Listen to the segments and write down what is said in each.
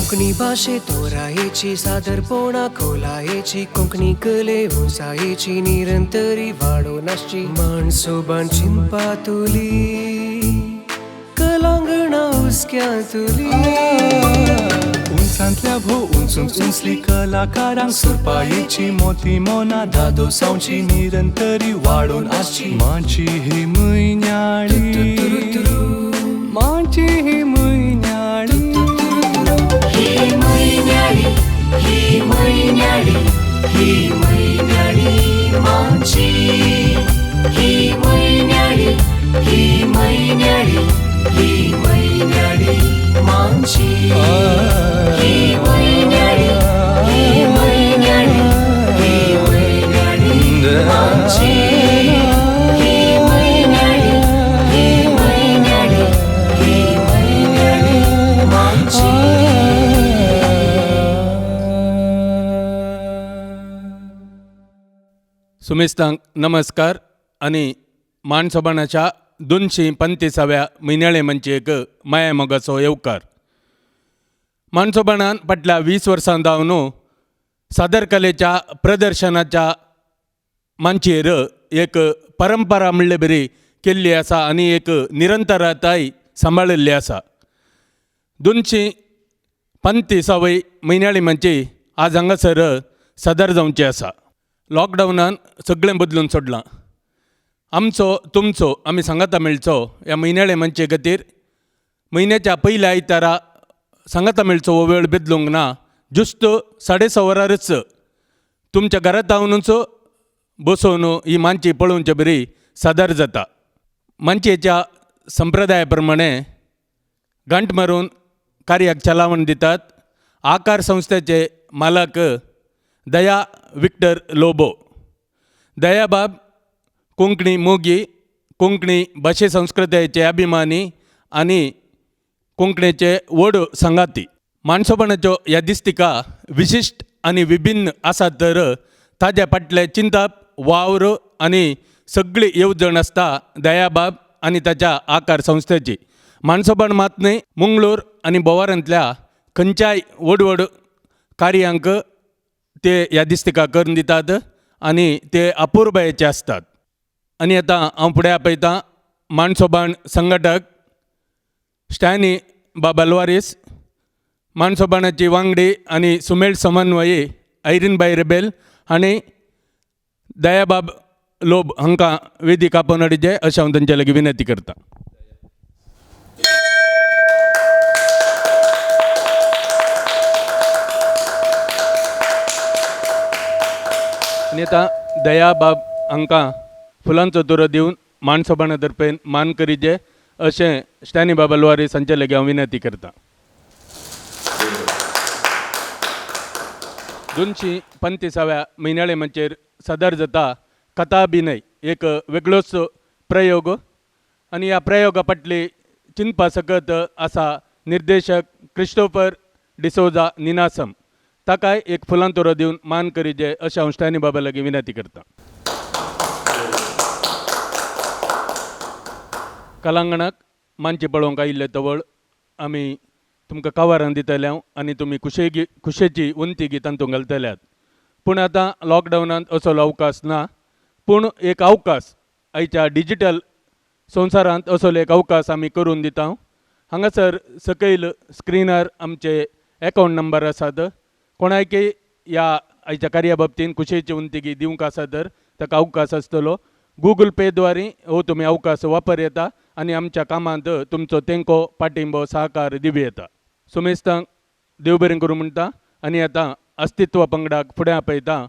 कोंकणी भाशे तोरायेची सादरपणा खोलायेची कोंकणी कले उंचायेची निरंतरी वाडोवन आसची माणसोबान चिंतपा तुली कलांगणा हुस्क्यांतुली उंचांतल्या भोव उंच उंचली कलाकारांक सुरपायेची मोती मोना दादोसांवची निरंतरी वाडोवन आसची माची ही म्हयन्याळी माची ही म्हयन्याळी ही म्हयन्याळी ही म्हयन्याळी ही म्हयन्याळी माची ही म्हयन्याळी ही म्हयन्याळी ही म्हयन्याळी माची ही म्हयन्याळी ही म्हयन्याळी ही म्हयन्याळी माची ही म्हयन्याळी ही म्हयन्याळी ही म्हयन्याळी माची. सुमेस्तांक नमस्कार आनी मानसोबाणाच्या 235व्या म्हयन्याळे मंचेक माया मोगाचो येवकार. मानसोबाणान फाटल्या 20 वर्सां जावन सादर कलेच्या प्रदर्शनाच्या मांचयेर एक परंपरा म्हणले बरी केल्ली आसा आनी एक निरंतरताय सांबाळिल्ली आसा. 235वी म्हयन्याळी मंची आज हांगासर सादर जावची आसा. लॉकडावनान सगळें बदलून सोडलां. आमचो तुमचो आमी सांगाता मेळचो ह्या म्हयन्याळे मंचे खातीर म्हयन्याच्या पयल्या आयतारा सांगाता मेळचो हो वेळ बदलूंक ना. जुस्त 6:30 वरारच तुमच्या घरांत जावनूच बसोवन ही मांची पळोवचे बरी सादर जाता. मांचयेच्या संप्रदाया प्रमाणे गांठ मारून कार्याक चलावण दितात आकार संस्थेचे मालक दया विक्टर लोबो. दयाबाब कोंकणी मोगी, कोंकणी भाशे संस्कृतायेचे अभिमानी आनी कोंकणीचे व्हड सांगाती. मानसोबाणाच्यो यादिस्तिका विशिश्ट आनी विभिन्न आसात तर ताज्या फाटलें चिंतप वावर आनी सगळी येवजण आसता दयाबाब आनी ताच्या आकार संस्थेची. मानसोबाण मात न्हय, मंगळूर आनी बोवारांतल्या खंयच्याय व्हड व्हड कार्यांक ते यादिस्तिका करून दितात आनी ते अपुरबायेचे आसतात. आनी आतां हांव फुडें आपयतां मानसोबाण संघटक स्टॅनी बाब अल्वारीस, मानसोबाणाची वांगडी आनी सुमेळ समन्वयी ऐरीनबाई रेबेल आनी दयाबाब लोब हांकां वेदीक आपोवन हाडचे अशें हांव तांचे लागीं विनंती करतां. आनी आतां दयाबाब हांकां फुलांचो तुरो दिवन मानसोबाणा तर्फेन मान करीचे अशें स्टॅनी बाब अल्वारीस हांचे लागीं हांव विनंती करतां. 235व्या म्हयन्याळे मंचेर सादर जाता कथाभिनय एक वेगळोच प्रयोग आनी ह्या प्रयोगा फाटली चिंतपा सकत आसा निर्देशक क्रिस्टोफर डिसोजा निनासम. ताकाय एक फुलां तुरो दिवन मान करीचे अशें हांव स्टॅनी बाबा लागीं विनंती करतां. कलांगणाक मानची पळोवंक आयिल्ले तवळ आमी तुमकां कवरां दितले आनी तुमी खुशेची उंती तांतूंत घालतल्यात. पूण आतां लॉकडावनांत असो अवकाश ना, पूण एक अवकाश आयच्या डिजिटल संवसारांत असो एक अवकाश आमी करून दिता. हांगासर सकयल स्क्रिनार आमचे एकावंट नंबर आसात. कोणायकय ह्या आयच्या कार्या बाबतीन खुशेची उंतिगी दिवंक आसा तर ताका अवकाश आसतलो. गुगल पे द्वारे हो तुमी अवकाश वापर येता आनी आमच्या कामांत तुमचो तेंको पाठिंबो सहकार दिवं येता. सुमेस्तांक देव बरें करूं म्हणटा आनी आतां अस्तित्व पंगडाक फुडें आपयता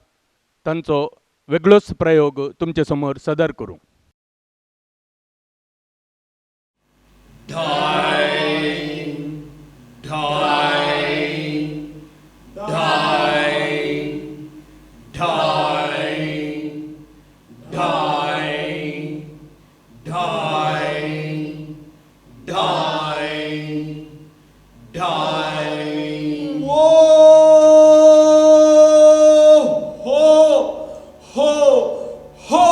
तांचो वेगळोच प्रयोग तुमचे समोर सादर करूं. Ho, ho, ho!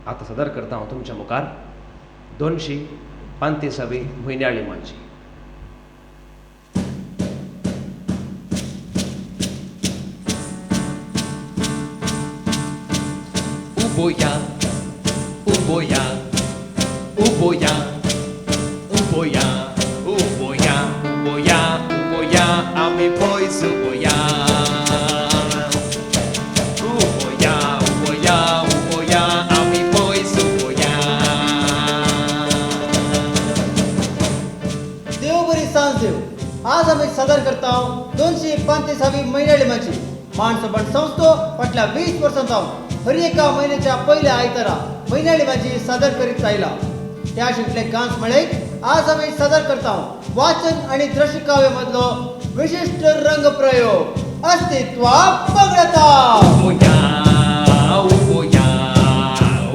आतां सादर करता हांव तुमच्या मुखार 235वी म्हयन्याळी मांची. उबोया उबोया उबोया उबोया उबोया उबोया उबोया आमी पयस उबोया उबोया उबोया उबोया आमी पयस उबोया. देव बरी सांज देव. आज आमी सादर करता 235वी म्हयन्याळी माची. माणसबण संस्थो फाटल्या 20 वर्सां जावन हर एका म्हयन्याच्या पयल्या आयतारा म्हयन्याळी माची सादर करीत आयला. त्या शिकले गांस म्हळेक आज आमी सादर करता वाचन आणि दृश्यकाव्य मदलो विशिश्ट रंगप्रयोग अस्तित्वा पगडता. उबोया उबोया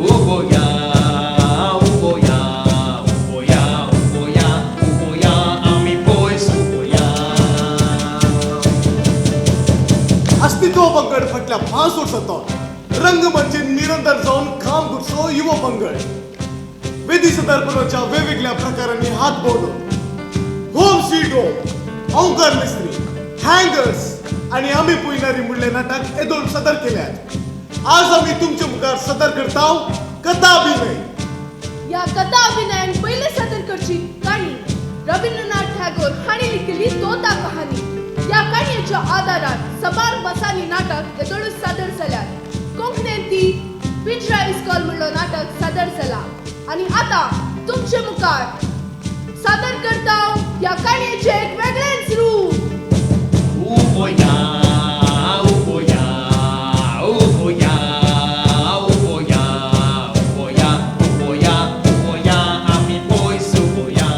उबोया उबोया उबोया उबोया उबोया आमी पयस उबोया. अस्तित्व पंगड फाटल्या 5 वर्सां रंगमंचे निरंतर जावन काम करचो युवा पंगड वेदी सदरपणाच्या वेगवेगळ्या प्रकारांनी हात भोवलो. Home sweet home, Omkar Mistry, hangers आणि आम्ही पयणारी म्हणले नाटक येदोळ सदर केल्यात. आज आम्ही तुमच्या मुखार सदर करता कथा अभिनय. या कथा अभिनयान पयले सादर करची काणी रवींद्रनाथ ठागोर हांणी लिखिल्ली तोता कहानी. ह्या काणयेच्या आदारान सबार भासांनी नाटक येदोळूच सादर जाल्यात. कोंकणींत ती पिंजरा इस्कॉल म्हणलो नाटक सादर जाला आनी आतां तुमचे मुखार सादर करता ह्या काणयेचें एक वेगळेंच रूप. उबोया उबोया उबोया उबोया उबोया उबोया उबोया आमी पयस उबोया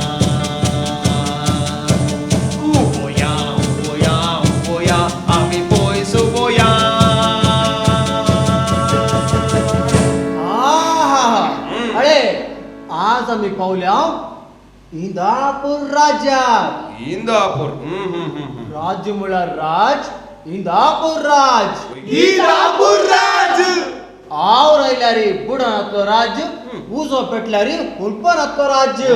उबोया उबोया उबोया आमी पयस उबोया. अरे आज आमी पावल्या इंदापूर राज्यात. इंदापूर राज्य म्हळ्यार राज, इंदापूर राज. इंदापूर राज आव रायल्यारी बुडानातलो राज्य, उजो पेटल्यारी हुलपणातलो राज्य.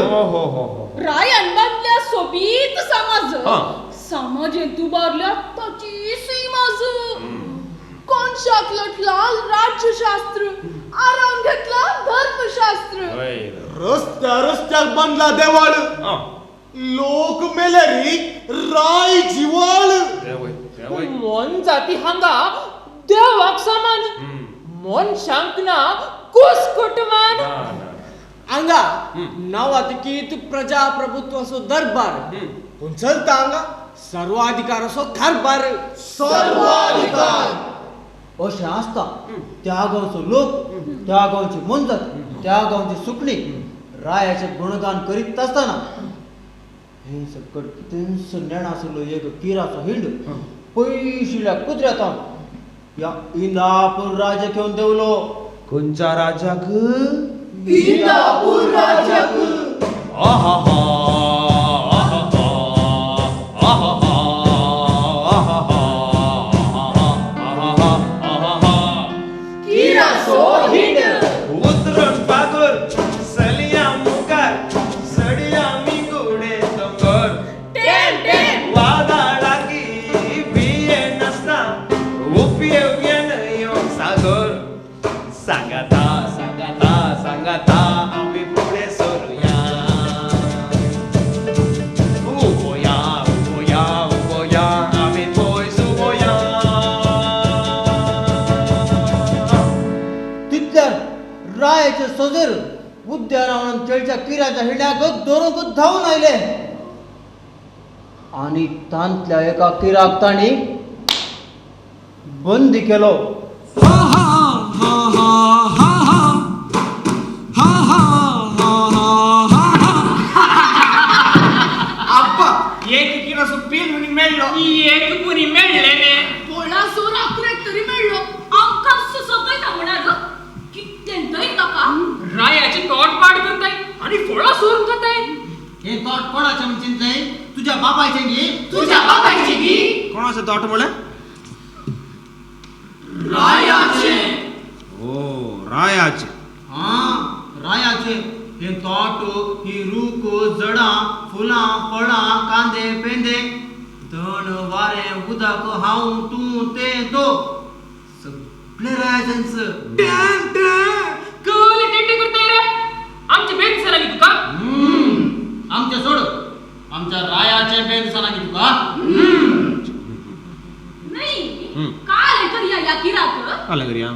रायान बांदल्या सोबीत समाज, समाजेंत उबारल्या ताची सीमाज. कोनशाक लोटला राज्यशास्त्र, आरावन घेतला धर्मशास्त्र. रस्त्या रस्त्याक बांदला देवाळ, लोक मेल्यारी राय जिवाळ. मन जाती हांगा देवाक समान, मनशांक ना कुस्कुटमान. हांगा नवातकीत प्रजाप्रभुत्वाचो दरबार, पूण चलता हांगा सर्वाधिकाराचो कारभार. सर्वाधिकार अशें आसता त्या गांवचो लोक, त्या गांवची मोनजात, त्या गांवची सुकणी रायाचें गुणगान करीत आसतना हे सकट 300 नेणां आशिल्लो एक किराचो हिंड पयशिल्ल्या कुत्र्यात ह्या इंदापूर राज्याक येवन देंवलो. खंयच्या राज्याक? इंदापूर राज्याक. आहा सांगाता सांगाता सांगाता आमी फुडें सरुया. उबोया उबोया उबोया आमी पयस उबोया. तितल्यार रायाच्या रायाचे सोजेर उद्यानावनान चेळच्या किराच्या हिंड्याक धरूंक धांवून आयले आनी तांतल्या एका किराक तांणी बंदी केलो. आप्पा एक किरासो पील म्हणून मेळ्ळो. एक पुरी मेळ्ळें ने. पोळा सोर आकुरेक तरी मेळ्ळो. आमकां सुसोतय म्हणा ग कितें दय ताका. रायाचे तोट पाड करताय आनी फळां सोरून खाताय. हे तोट कोणाचें म्हण चिंतलें? तुज्या बापायचें गी? तुज्या बापायचें गी? कोणाचें तोट म्हळें? रायाचें. ओ रायाचें. हां रायाचें. हे तोट, ही रूख, जडां, फुलां, फळां, कांदे पेंदे, दण, वारें, उदक, हांव, तूं, तें, तो सगळें रायाचेंच. कल टेटे करताय रे. आमचे बेन सरांगी तुका? आमचे सोड, आमच्या रायाचे बेन सरांगी तुका. नाही काल करिया या किराक. काल करिया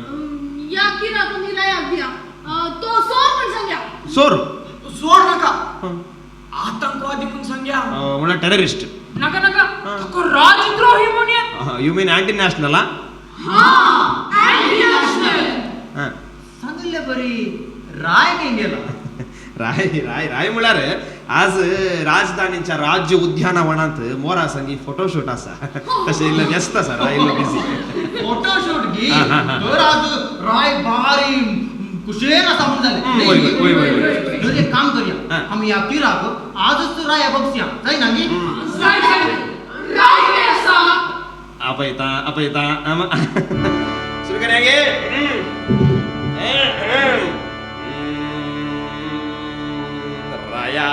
या किराक मी रायाक दिया. तो सोर म्हण सांग्या. सोर सोर नका, आतंकवादी म्हण सांग्या. म्हणल्यार टेररिस्ट. नका नका, ताका राजद्रोही म्हणया. You mean anti national? हां अँटी नॅशनल. सांगिल्ले बरी राय खंय गेला? राय राय राय म्हळ्यार आज राजधानीच्या राज्य उद्यानवनांत मोरा संगी फोटोशूट आसा. तशें इल्लो व्यस्त आसा राय, इल्लो बिजी. फोटोशूट गी तर आज राय भारी कुशेन आसा म्हूण जालें. वय वय वय. तर एक काम करया, आमी ह्या किराक आजच राया बगसया जायना गी? जाय जाय. राय खंय आसा? आपयता आपयता. सुरू करया गे. राया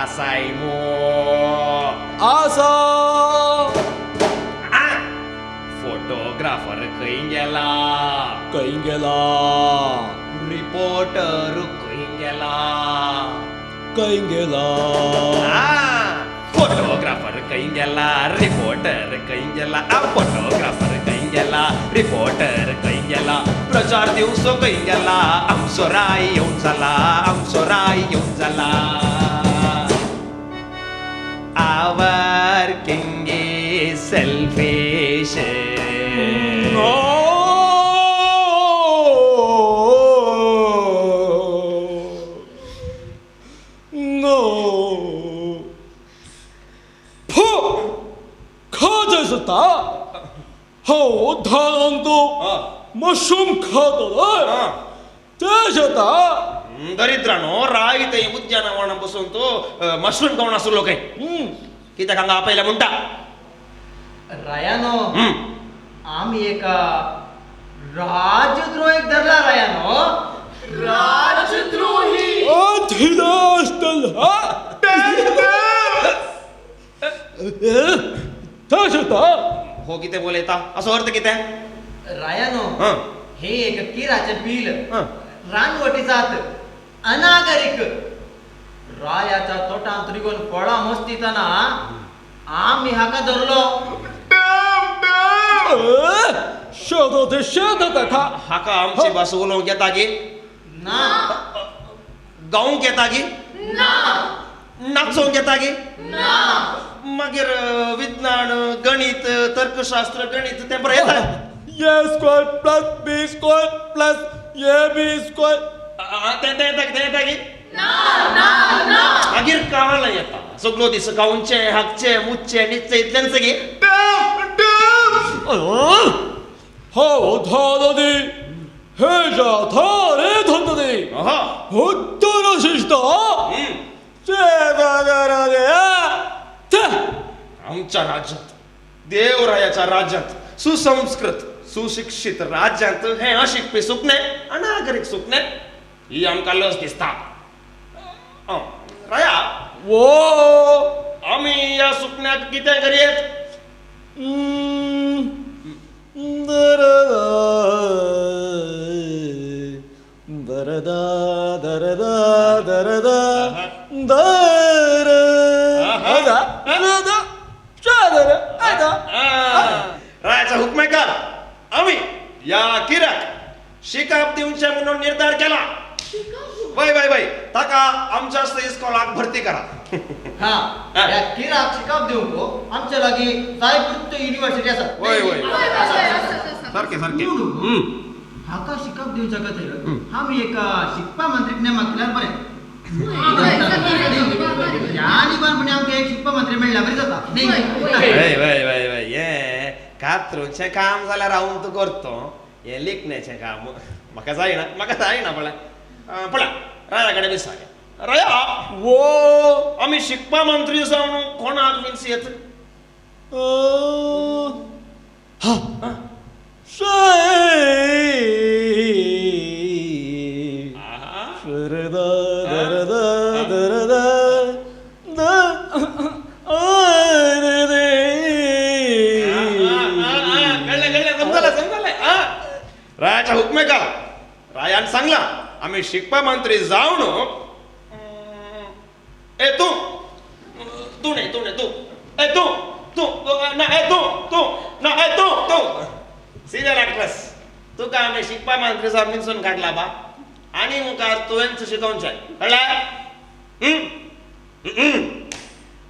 आसाय मो आसा. फोटोग्राफर खंय गेला? खंय गेला? रिपोर्टर खंय गेला? खंय गेला? फोटोग्राफर खंय गेला? रिपोर्टर खंय गेला? फोटोग्राफर खंय गेला? रिपोर्टर खंय गेला? प्रचार दिवसो खंय गेला? आमचो राय येवन जाला, आमचो राय येवन जाला. Our king is selfish. No. फु खाजय जाता. हांव धालांतो मशरूम खातलो ते जाता. दरिद्रानो राय थंय उद्यानवनां बसून तो मशरूम खावन आसलो खंय. कित्याक हांगा आपयला म्हणटा? रायानो आमी एका राजद्रोहीक धरला. रायानो राजद्रोही. हो कितें बोलयता असो अर्थ कितें? रायानो हे एक किराचें पील, रानवटी जात, अनागरीक. रायाच्या तोटांत रिगोन फळां मस्तितना आमी हाका धरलो. हाका आमची भास उलोवंक येता गी? ना. गावंक येता गी? ना. नाचोवंक येता गी? ना. मागीर विज्ञान, गणीत, तर्कशास्त्र, गणीत तें बरें येता. A square plus B square plus A B square. तें येता तें येता गी? ना ना ना. मागीर काल येता सगळो दीस गावचें, हागचें, मुतचें, न्हिदचें इतलेंच गी? हांव धादली हेजा थारे धंदली आमच्या राज्यात, देवरायाच्या राज्यात, सुसंस्कृत सुशिक्षित राज्यांत हें अशिकपी सुकणें, अनागरीक सुकणें ही आमकां लज दिसता. राया वो आमी ह्या सुकण्याक कितें करयेत? दरदा दरदा दरदा दर रायाचा हुकमेकर या किराक शिकाप दिवचें म्हणून निर्धार केला. वय वय वय, ताका आमच्या इस्कॉलाक भरती करा. हा, ह्या किराक शिकाप दिवंक आमच्या लागीं जायपुर्त युनिव्हर्सिटी आसा. वय वय, सारकें सारकें. हाका शिकप दिवच्या खातीर आमी एका शिकपा मंत्रीक नेमक केल्यार बरें. ह्या निबानपणी आमकां एक शिकपा मंत्री मेळ्ळ्यार बरें जाता. वय वय वय वय, हें कातरूचें काम जाल्यार हांव तूं करतो, हें लिखण्याचें काम म्हाका जायना, म्हाका जायना. पळय पळय, राया कडेन विचार. राया वो, आमी शिकपा मंत्री जावन कोणाक विंचयेत? रायाच्या हुकमे का रायान सांगला आम्ही शिकपा मंत्री जावन. ए तू तू नाही, तू नाही, तू ए तू तू ना, ए तू तू ना, ए तू तू सिरियल ऍक्ट्रेस, तुका आम्ही शिकपा मंत्री जावन विंचून काडला बा, आनी मुखार तुवेंच शिकोवचें, कळ्ळें?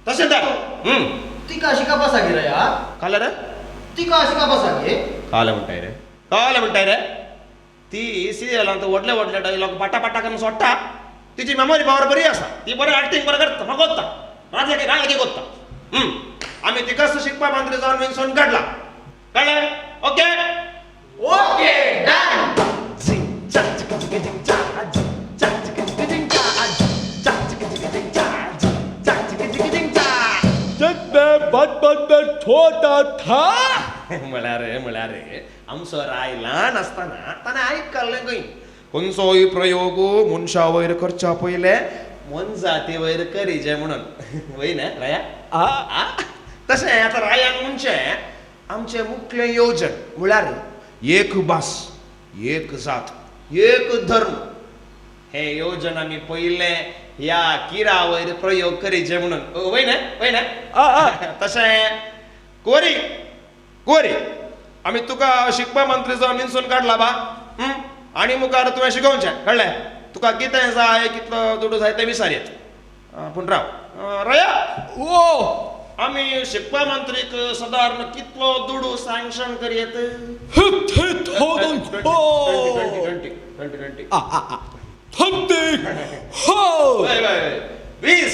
तशें तर तिका शिकप आसा गे राया? कळ्ळें रे? तिका शिकप आसा गे? कळ्ळें म्हणटाय रे, कळ्ळें म्हणटाय रे. ती सिरियलांत व्हडले व्हडले डायलॉग पाटा पाटा करून सोडटा. तिची मेमोरी पावर बरी आसा, ती बरें एक्टींग बरें करता, म्हाका कोत्ता राजाकी राजाकी कोत्ता. आमी तिकाच शिकपा मंत्री जावन विंचून काडला, कळ्ळें? Okay okay done. छोटा था. म्हळ्यार म्हळ्यार आमचो राय ल्हान आसतना ताणें आयकल्लें खंय, खंयचोय प्रयोग मनशा वयर करच्या पयले मोनजाती वयर करीचे म्हणून. वय न्हय राया? तशें आतां रायान म्हणचें आमचें मुखेल येवजण म्हळ्यार एक भास, एक जात, एक धर्म. हें येवजण आमी पयलें ह्या किरा वयर प्रयोग करीचे म्हणून. वय न्हय? वय न्हय? तशें कोरी कोरी, आमी तुका शिकपा मंत्री जावन विंचून काडला बा, आनी मुखार तुवें शिकोवचें, कळ्ळें? तुका कितें जाय, कितलो दुडू जाय तें विचारयेत. पूण राव राया, ओ आमी शिकपा मंत्रीक सदारण कितलो दुडू सँक्शन करयेत? 50,000. 20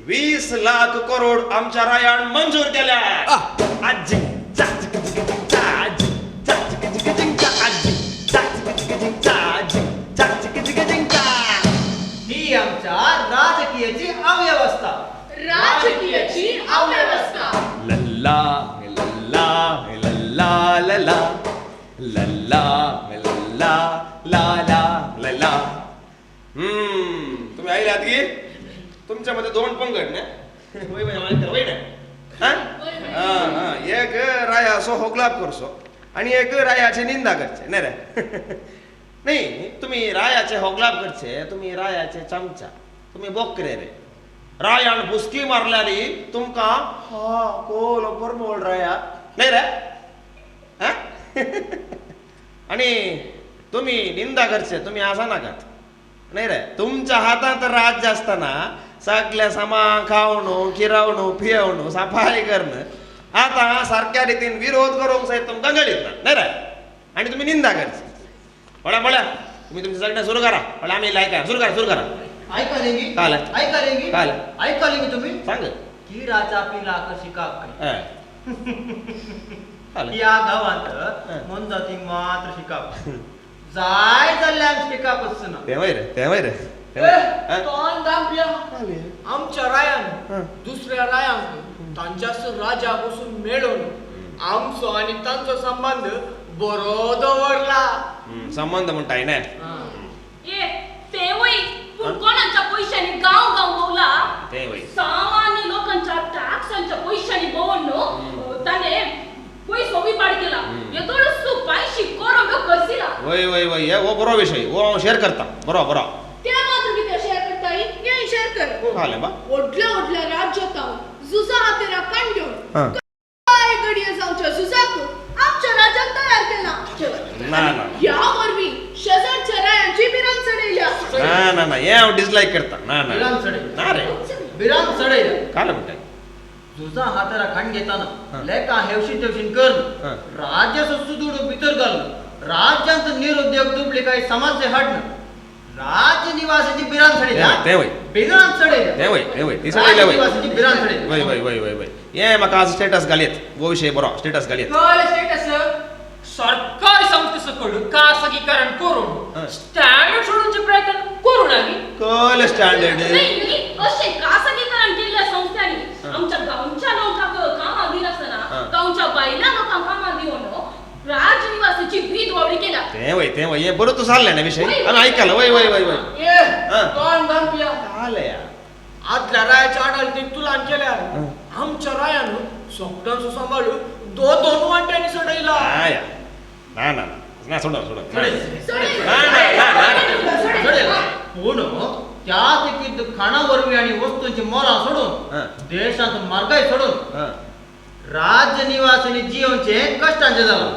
20 20 20 लाख करोड आमच्या रायान मंजूर केल्या. आजी ही आमच्या राजकीयाची अव्यवस्था. राजकीयाची अव्यवस्था. लल्ला लल्ला लल्ला लल्ला लल्ला लल्ला ला ला लला. तुम्ही आयलात की तुमच्यामध्ये दोन पंगड ना? वय वय वय ना? हां, एक रायाचो होगलाप करचो आणि एक रायाची निंदा करचे. नाही रे नाही, तुम्ही रायाचे होगलाप करचे, तुम्ही रायाचे चमचा, तुम्ही बोकरे रे. रायान बुसकी मारल्यार तुमकां हा कोल परमोळ राया नाही रे. आणि तुम्ही निंदा करचे, तुम्ही आसा नाकात नाही रे. तुमच्या हातांत राज्य असताना सगळ्या सामान खावणू खिरावणू पियवणू सफाई करणं, आता सारख्या रितीन विरोध करूंक सयत तुमकां गळीत ना नाही रे. आणि तुम्ही निंदा करची. पळा पळा, तुम्ही तुमचे सगळें सुरू करा. पळा आमी लायका, सुरू करा सुरू करा. ऐकलेंगी? काल ऐकलेंगी? काल ऐकलेंगी तुम्ही? सांग. किराचा पिलाक शिकाप या गावात मोनजाती मात्र शिकाप जाय जाल्ल्यान शिकापच ना. ते वय रे, ते वय रे. आमच्या रायान दुसऱ्या रायांक तांच्याच राजा बसून मेळून आमचो आनी तांचो संबंध बरो दवरला. संबंध म्हणटाय न्हय ते वय, पूण कोणाच्या पयशांनी गांव गांव भोवला, ते वय सामान्य लोकांच्या टॅक्सांच्या पयशांनी भोवन ताणें पयसो विपाड केला. येदोळच 500 करोड खर्चिला. वय वय वय, हो बरो विशय, हो हांव शेअर करता. बरो बरो ते मात्र कितें शेअर करताय, हें शेअर कर. कळ्ळें बा? व्हडल्या व्हडल्या राज्यात झुजा हातेरा कांडून काय घडये जावच्या झुजाक आमच्या राज्यात तयार केला. ना ना ह्या वरवीं शेजारच्या रायांची भिरांत चडयल्या. ना ना ना हें हांव डिसलायक करता. ना ना भिरांत चडयल्या ना रे भिरांत चडयल्या काल म्हणटा झुजा हातारा खाण घेताना लेखा हेवशीन तेवशीन कर राज्याचो सुदूड भितर घालून राज्यांत निरुद्योग डुप्लिकाय समाज हाडणं राज्य निवासाची भिरांत चडयल्या. ते वय भिरांत चडयल्या. ते वय ते वय ती चडयल्या वय निवासाची भिरांत चडयल्या. वय वय वय वय वय हे म्हाका आज स्टेटस घालयत हो विशय बरो स्टेटस घालयत. कळ्ळें स्टेटस सरकारी संस्थे सकयल खासगीकरण करून स्टँडर्ड सोडूनचे प्रयत्न करू आमी. कळ्ळें स्टँडर्ड नाही अशें खासगीकरण केल्ल्या संस्थांनी आमच्या गांवच्या लोकांक कामां दिनासतना गांवच्या बायलां लोकांक कामां दिवन राजनिवासाची भीत वावडी केल्या. ते वय ते वय हे बरो तूं सांगलें ना विशय आमी आयकलो. वय वय वय वय काल आदल्या रायाच्या आडालतीन तुलान केल्यार आमच्या रायान सोपटांचो सांबाळून दोन दोन वांट्यांनी सडयला. ना ना ना सोड सोड पूण त्या देखील खाणा वरवीं आनी वस्तूंची मोलां सोडून देशांत म्हारगाय सोडून राज्य निवासांनी जियोवचें कश्टांचें जालां.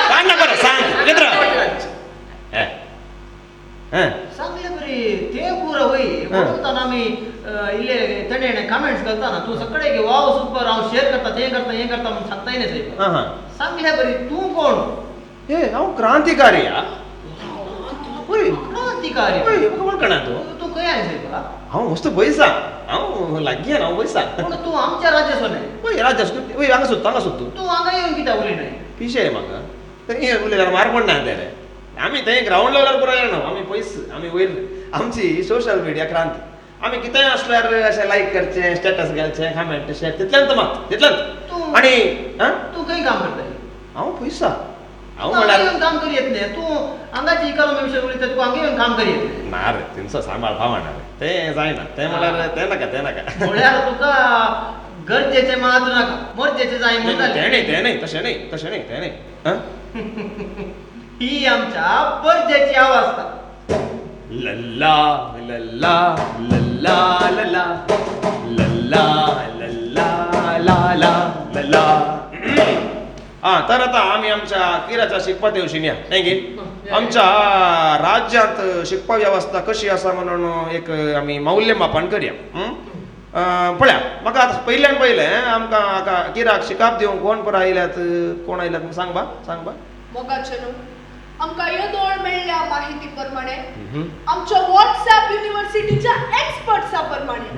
सांग ना बरं सांग सांगले बरी ते पुरो वय म्हणून आमी इल्ले तेणे कमेंट्स घालता ना तूं सगळे वाव सुपर हांव शेअर करता तें करता हें करता म्हणून सांगता न्ही साहेब. सांगले बरी तूं कोण? हे हांव क्रांतिकारी. क्रांतिकारी वळखना तूं? तूं खंय आसा साहेब? हांव मस्त पयसा हांव लागीं हांव पयसा. पूण तूं आमच्या राज्याचो न्हय. वय राज्याचो वय हांगा सोदता हांगा सोदता तूं हांगा येवन कित्याक उलयनाय? पिशे म्हाका थंय उलयल्यार मारपण ना तें रे. आमी थंय ग्रावंड लेवलार पुराय जाणा आमी पयस आमी वयर आमची सोशल मिडिया क्रांती. आमी कितेंय आसल्यार अशें लायक करचें स्टेटस घालचें कमेंट शेअर तितल्यान मात तितल्यान. आनी तूं खंय काम करता? हांव पयसा हांव म्हणल्यार येवन काम करी येत न्ही तूं हांगाची इकॉनॉमी विशय उलयता तुका हांगा येवन काम करी येत ना रे. तेंचो सांबाळ पावना रे तें जायना तें म्हणल्यार तें नाका तें नाका. म्हणल्यार तुका गरजेचें मात नाका मरजेचें जाय म्हणून. तें न्ही तें न्ही तशें न्ही तशें न्ही तें न्ही. ही आमच्या परजेची अवस्था. लल्ला लल्ला लल्ला लल्ला लल्ला लल्ला ला लल्ला. हा तर आता आम्ही आमच्या किराच्या शिकपा तेवशीन या न्ही गे. आमच्या राज्यांत शिकपा व्यवस्था कशी आसा म्हणून एक आमी मौल्यमापन करया. पळया म्हाका आतां पयल्यान पयलें आमकां किराक शिकाप दिवंक कोण पुराय आयल्यात कोण आयल्यात सांग बा सांग बा. मोगाचे न्हू आमकां येदोळ मेळ्ळ्या माहिती प्रमाणे आमच्या व्हॉट्सएप युनिव्हर्सिटीच्या एक्सपर्ट्सा प्रमाणे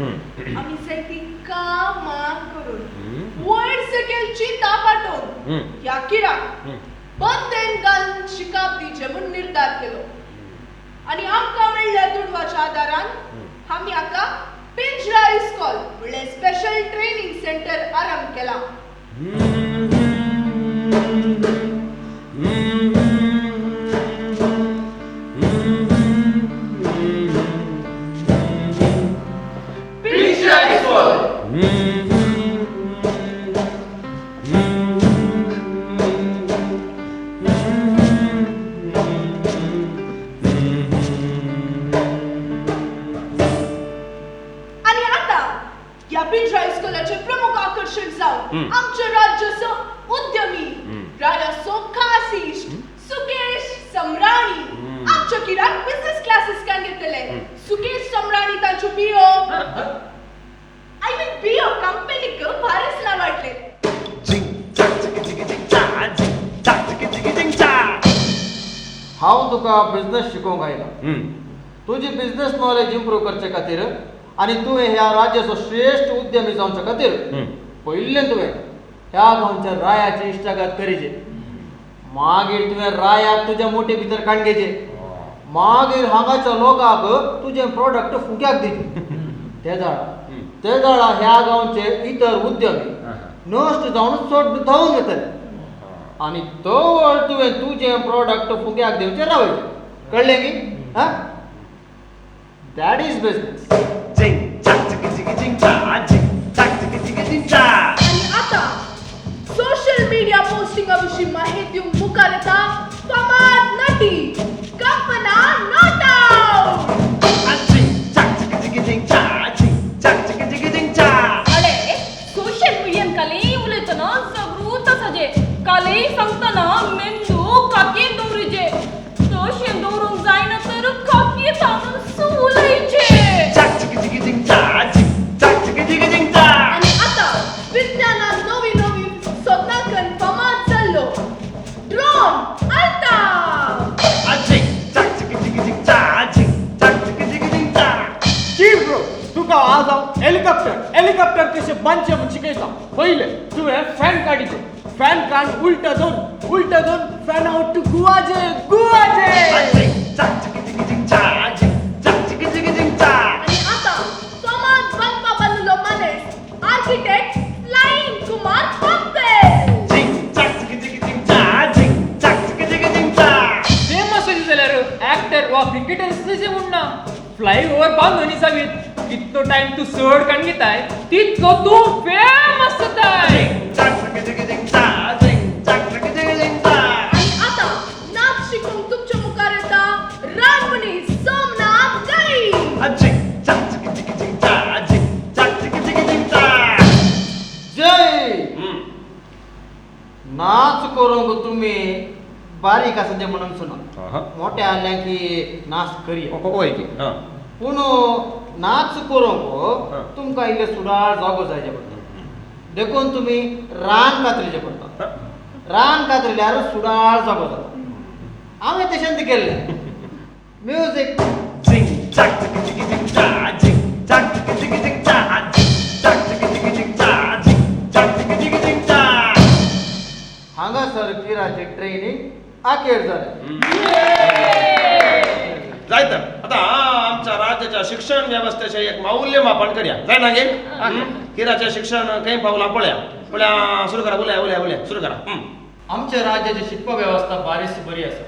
आमी जायती कामां करून वयर सकयल चिंता पाठोवन ह्या किराक बंदेन घालून शिकाप दिवचें म्हूण निर्धार केलो आनी आमकां मेळ्ळ्या दुडवाच्या आदारान आमी हाका पिंजरा इस्कॉल म्हणल्यार स्पेशल ट्रेनिंग सेंटर आरंभ केला. आमच्या राज्याचो उद्यमी राजाचो खास इश्ट सुकेश सम्राणी आमच्या किराक बिझनेस क्लासेस can घेतले. सुकेश सम्राणी तांच्यो बियो I mean बियो कंपनीक भारीच वाटले. हांव तुका बिझनेस शिकोवंक आयला. तुजी बिझनेस नॉलेज इम्प्रूव करचे खातीर आनी तुवें ह्या राज्याचो श्रेश्ठ उद्यमी जावचे खातीर पयलें तुवें ह्या गांवच्या रायाची इश्टागत करीचे. मागीर तुवें रायाक तुज्या मोटे भितर काडून घेचे. मागीर हांगाच्या लोकांक तुजें प्रोडक्ट फुक्याक दिचे. ते जाणा ह्या गांवचे इतर उद्यमी नश्ट जावन चड धांवून वतले आनी तवळ तुवें तुजें प्रोडक्ट फुक्याक दिवचें रावयचें. कळ्ळें की? हा, that is business. आनी आतां सोशल मिडिया पोस्टिंगा विशीं माहिती दिवंक मुखार येता फामाद नटी कल्पना not out. अरे सोशल मिडियान काले उलयतना जागृत आसा जे कालय सांगतना मेंदू काकीन दवरिजे तशें दवरूंक जायना तर काकीत हांव उलयचे. आनी आतां विज्ञानान नवी नवी सोदनां करून फामाद जाल्लो ड्रोन आयता. तुका आज हांव हेलिकॉप्टर हेलिकॉप्टर कशें बांदचें म्हूण शिकयता. पयलें तुवें फॅन काडिचें, फॅन काड उलट दोन उलट दोन फॅना वट्टू गुवाजे गुवाजे. आनी आतां फामाद बांदपा बांदिल्लो मानेस आर्किटेक्ट फ्लायिंग कुमार पंपेल. फेमस अशें जाल्यार एक्टर वा क्रिकेटर तशें म्हणना फ्लाय ओवर बांदून जावीत कितलो टायम तूं चड काण घेताय तितलो तूं फेमस जाताय. आनी आतां नाच शिकूंक तुमच्या मुखार येता रानमणी सोमनाथ गाई. जय. नाच करूंक तुमी बारीक आसा तें म्हणून सुना मोठे आसल्या की नाच करया, पूण नाच करूंक तुमकां इल्ले सुडाळ जागो जायचे पडटा, देखून तुमी रान कातरीचें पडटा. रान कातरिल्यार सुडाळ जागो जाता. हांवें तशें तें केल्लें. म्युजीक. हांगासर किराचें ट्रेनींग आखेर जालें. जाय तर आता आमच्या राज्याच्या शिक्षण व्यवस्थेचें एक मौल्यमापन करया जाय ना गे. किराचें शिक्षण खंय पावलां पळया पळया. सुरू करा, उलया उलया उलया सुरू करा. आमच्या राज्याची शिकपा वेवस्था बारीस बरी आसा.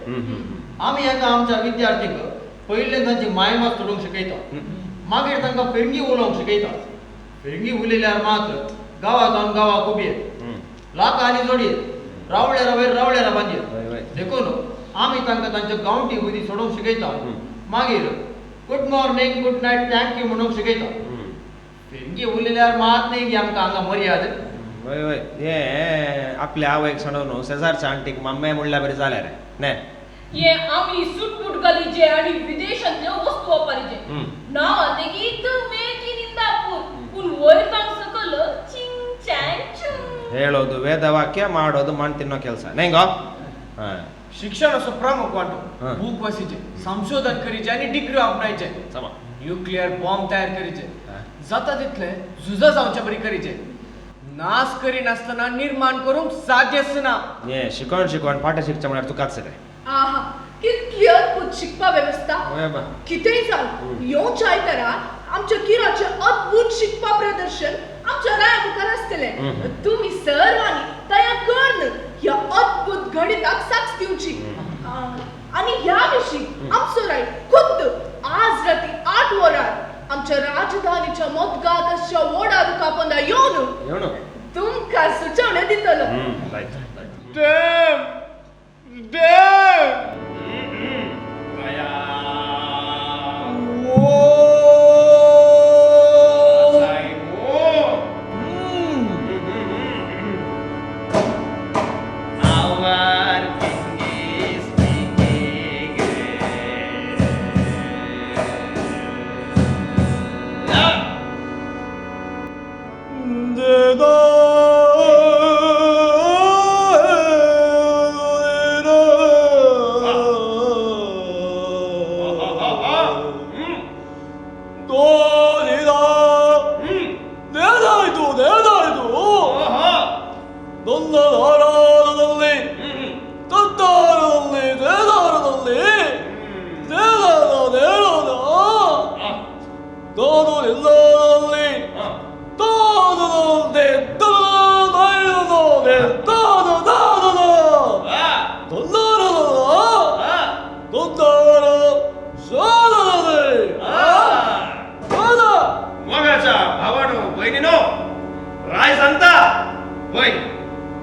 आमी हांगा आमच्या विद्यार्थींक पयलें तांची मायभास चडोवंक शिकयता, मागीर तांकां फिरंगी उलोवंक शिकयता. फिरंगी उलयल्यार मात्र गांवा जावन गांवाक उबी येत लाखांनी जोडयेत रावळेरा वयर रावळेरा बांदयेत. देखून आमी तांकां तांच्या गांवठी उदी सोडोवंक शिकयता, मागीर good morning good night thank you म्हणूंक शिकयता. फिरंगी उलयल्यार मात न्ही की आमकां हांगा मर्याद. वय वय हे आपल्या आवयक सांडून शेजारच्या आंटीक मम्मी म्हणल्यार बरी जाल्यार रे न्ही. हे आमी सुटबूट घालीचे आनी विदेशांतल्यो वस्तू वापरीचे. नांव लेगीत मेक इन इंदापूर, पूण वयर तांक सकल चिंग ಚಾಂಗ್ ಚುಂಗ್. ಹೇಳೋದು ವೇದವಾಕ್ಯ, ಮಾಡೋದು ಮಣ್ಣು ತಿನ್ನೋ ಕೆಲಸ. ನೆಂಗೋ शिक्षण असो प्रमुख वांटो. बूक वासीचे, संशोधन करीचे आनी डिग्री आपणायचे, न्युक्लियर बॉम्ब तयार करीचे, जाता तितले झुजां जावचे बरी करीचे, नाश करिनासतना निर्माण करूंक साध्य आसना. हे शिकोण शिकोण पाठ शिकचे म्हळ्यार तुकाच रे. आहा कितली अद्भुत शिकपा वेवस्था. कितेंय जावं येवच्या आयतारा आमच्या किराचें अद्भुत शिकपा प्रदर्शन आमच्या राया मुखार आसतलें. तुमी सर्वांनी तयार करून ह्या अद्भुत गणिताक साक्ष दिवची. आनी ह्या विशीं आमचो राय खुद्द आज राती 8 वरार आमच्या राजधानीच्या मोदगातच्या वडा रुखापोंदा येवन तुमकां सुचोवण्यो दितलो. मोगाच्या भावानो बहिणीनो, राय सांगता वय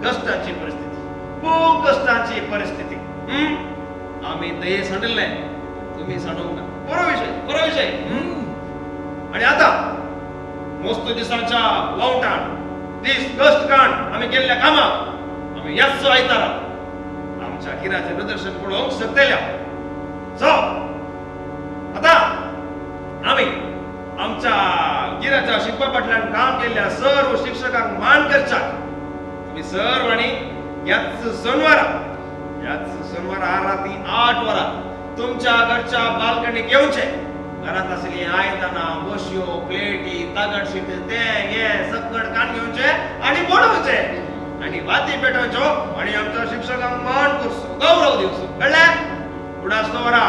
कष्टाची परिस्थिती, खूप कष्टाची परिस्थिती. आम्ही ते सांडले, तुम्ही सांडूंक ना. बरो विषय, बरो विषय. आणि आता मस्त दिसांच्या वावटान दीस कष्ट काण आम्ही केल्ल्या कामाक आमी ह्याच आयतारा आमच्या गिराचें प्रदर्शन पळोवंक शकतल्या. सो आतां आमी आमच्या गिराच्या शिकपा फाटल्यान काम केल्ल्या सर्व शिक्षकांक मान करच्याक तुमी सर्वांनी ह्याच शनवारा राती 8 वरां तुमच्या घरच्या बाल्कनीक येवचें. घरांत आशिल्लीं आयदनां, बशयो, प्लेटी, तागड शीट, तें हें सकड काण घेवचें आनी बडोवचें आनी वाती पेटोवच्यो आनी आमच्या शिक्षकांक मान करचो, गौरव दिवचो. कळ्ळें? उडास दवरा,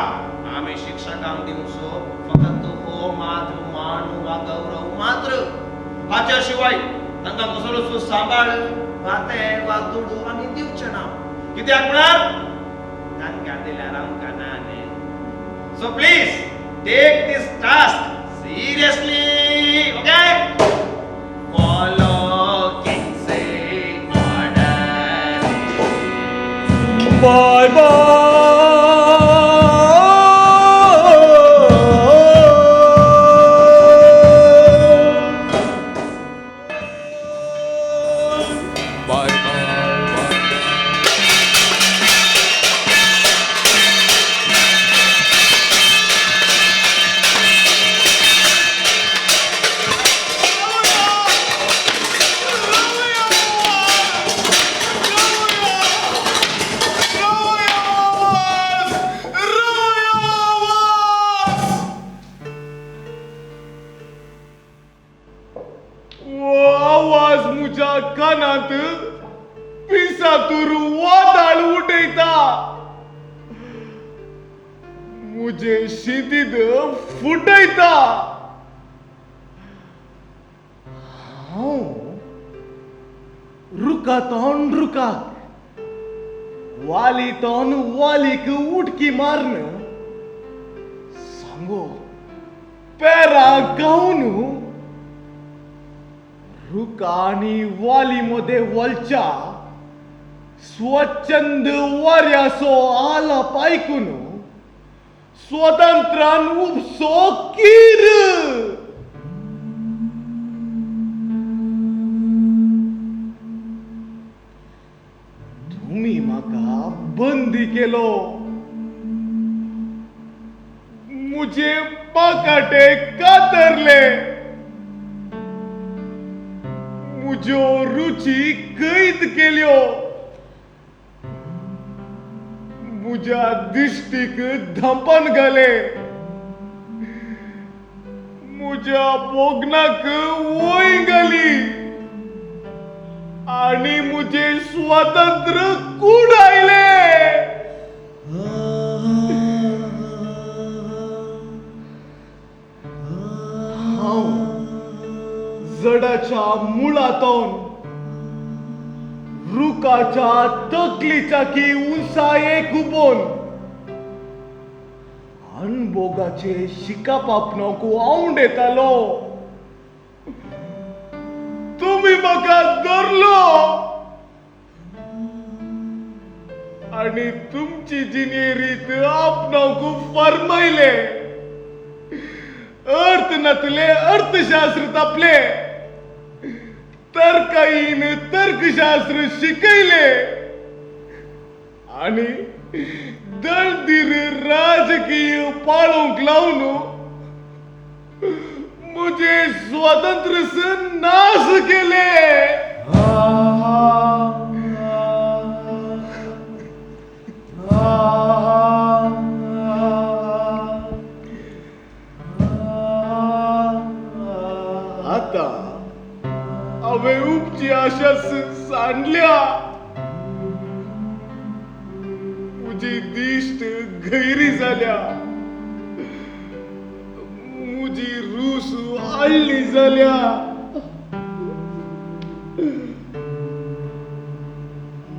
आमी शिक्षकांक दिवचो फकत हो मात्र मान वा गौरव मात्र. हाच्या शिवाय तांकां कसलोच सांबाळ, भातें वा दुडू आमी दिवचे ना. कित्याक म्हळ्यार तांकां दिल्यार आमकां ना न्ही. So please take this task seriously, okay? Follow King's order. Bye bye. Bye bye. कानांत पिसातूर वादाळ उठयता, मुझे शितीद फुटयता. हांव रुखातोन रुखाक, वालीतोन वालीक उडकी मारन सांगो पेरा गावन रुखा आनी वाली मध्ये वलच्या स्वच्छंद वाऱ्याचो आलाप आयकून स्वतंत्रान उपसो कीर. तुमी म्हाका बंदी केलो, मुझे पाकाटे कातरले, मुज्यो रुची कैद केल्यो, मुज्या दिश्टीक धांपन घाले, मुज्या भोगनाक वय घाली आनी मुझे स्वातंत्र्य कूड आयले. हांव जडाच्या मुळातून रुखाच्या तकलीच्या की उंचायेक उबोन अनभोगाचे शिकाप आपणाक आवडेतालो. तुमी म्हाका धरलो आनी तुमची जिणे रीत आपणाक फरमायले. अर्थ नातले अर्थशास्त्र तापले, तर्काईन तर्कशास्त्र शिकयले आनी दळदीर राजकीय पाळोवंक लावन मुझे स्वातंत्र्य नाश केले. आता हांवें उपची आशा सांडल्या, म्हजी दिश्ट गैरी जाल्या, म्हजी रूस आडली जाल्या.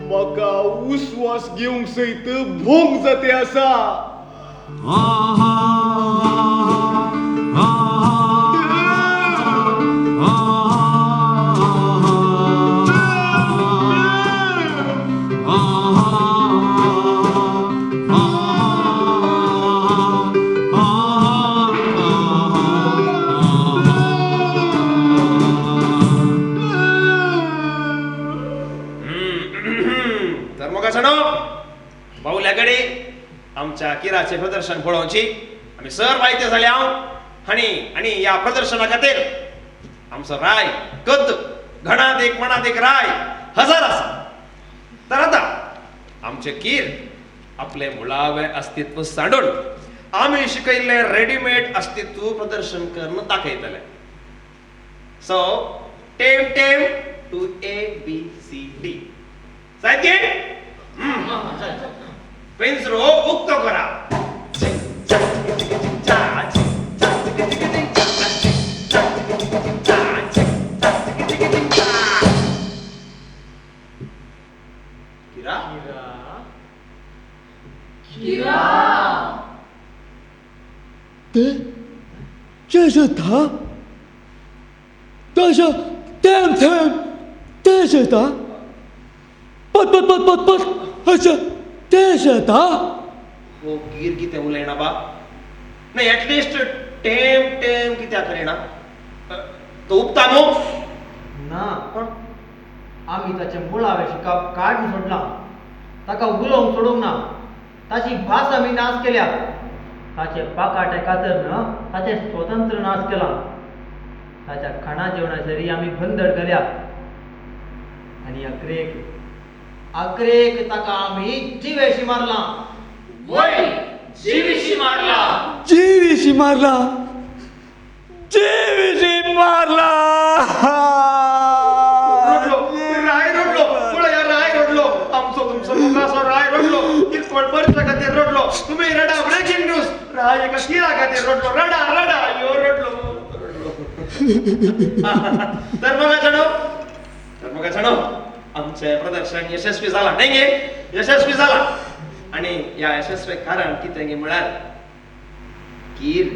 म्हाका उस्वास घेवंक सयत भोंग जाते आसा. तर मोगाचणो बावल्या कडेन आमच्या किराचें प्रदर्शन पळोवची आमी सर वायते जाले हांव आनी आनी ह्या प्रदर्शना खातीर आमचो राय कद घणात एक मणात एक राय हजार आसा. तर आतां आमचें कीर आपलें मुळावें अस्तित्व सांडून आमी शिकयल्लें रेडीमेड अस्तित्व प्रदर्शन करून दाखयतले. So time time to A B C D. सारकें? पिंजरो उक्तो करा. किरा किरा 这是他，这是天天，这是他，不不不不不，还是这是他。हो कीर कितें उलयना बा? नाही एटलिस्ट टेम टेम कित्याक करिना? तो उपता न्हू? ना, आमी ताचें मुळावें शिकप काडून सोडलां. ताका उलोवंक सोडूंक ना. ताची भास आमी नाश केल्या. ताचे पाकाटे कातर न ताचें स्वतंत्र नाश केलां. ताच्या खाणा जेवणाचेरय आमी बंदड घाल्या. आनी अक्रेक अक्रेक ताका आमी जिवेशी मारलां. वय जिवेशी मारला, जिवेशी मारला, जिवेशी मारला. रडलो राय, रडलो पळया राय रडलो. आमचो तुमचो मुखासो राय रडलो. किरकोळ परच्या खातीर रडलो. तुमी रडा, ब्रेकिंग न्यूज. राय एका किरा खातीर रडलो. रडा रडा यो रडलो रडलो. तर मग जाणो, तर मग जाणो आमचें प्रदर्शन यशस्वी जाला न्ही गे? यशस्वी जाला. आनी ह्या यशस्वी कारण कितें गे म्हळ्यार कीर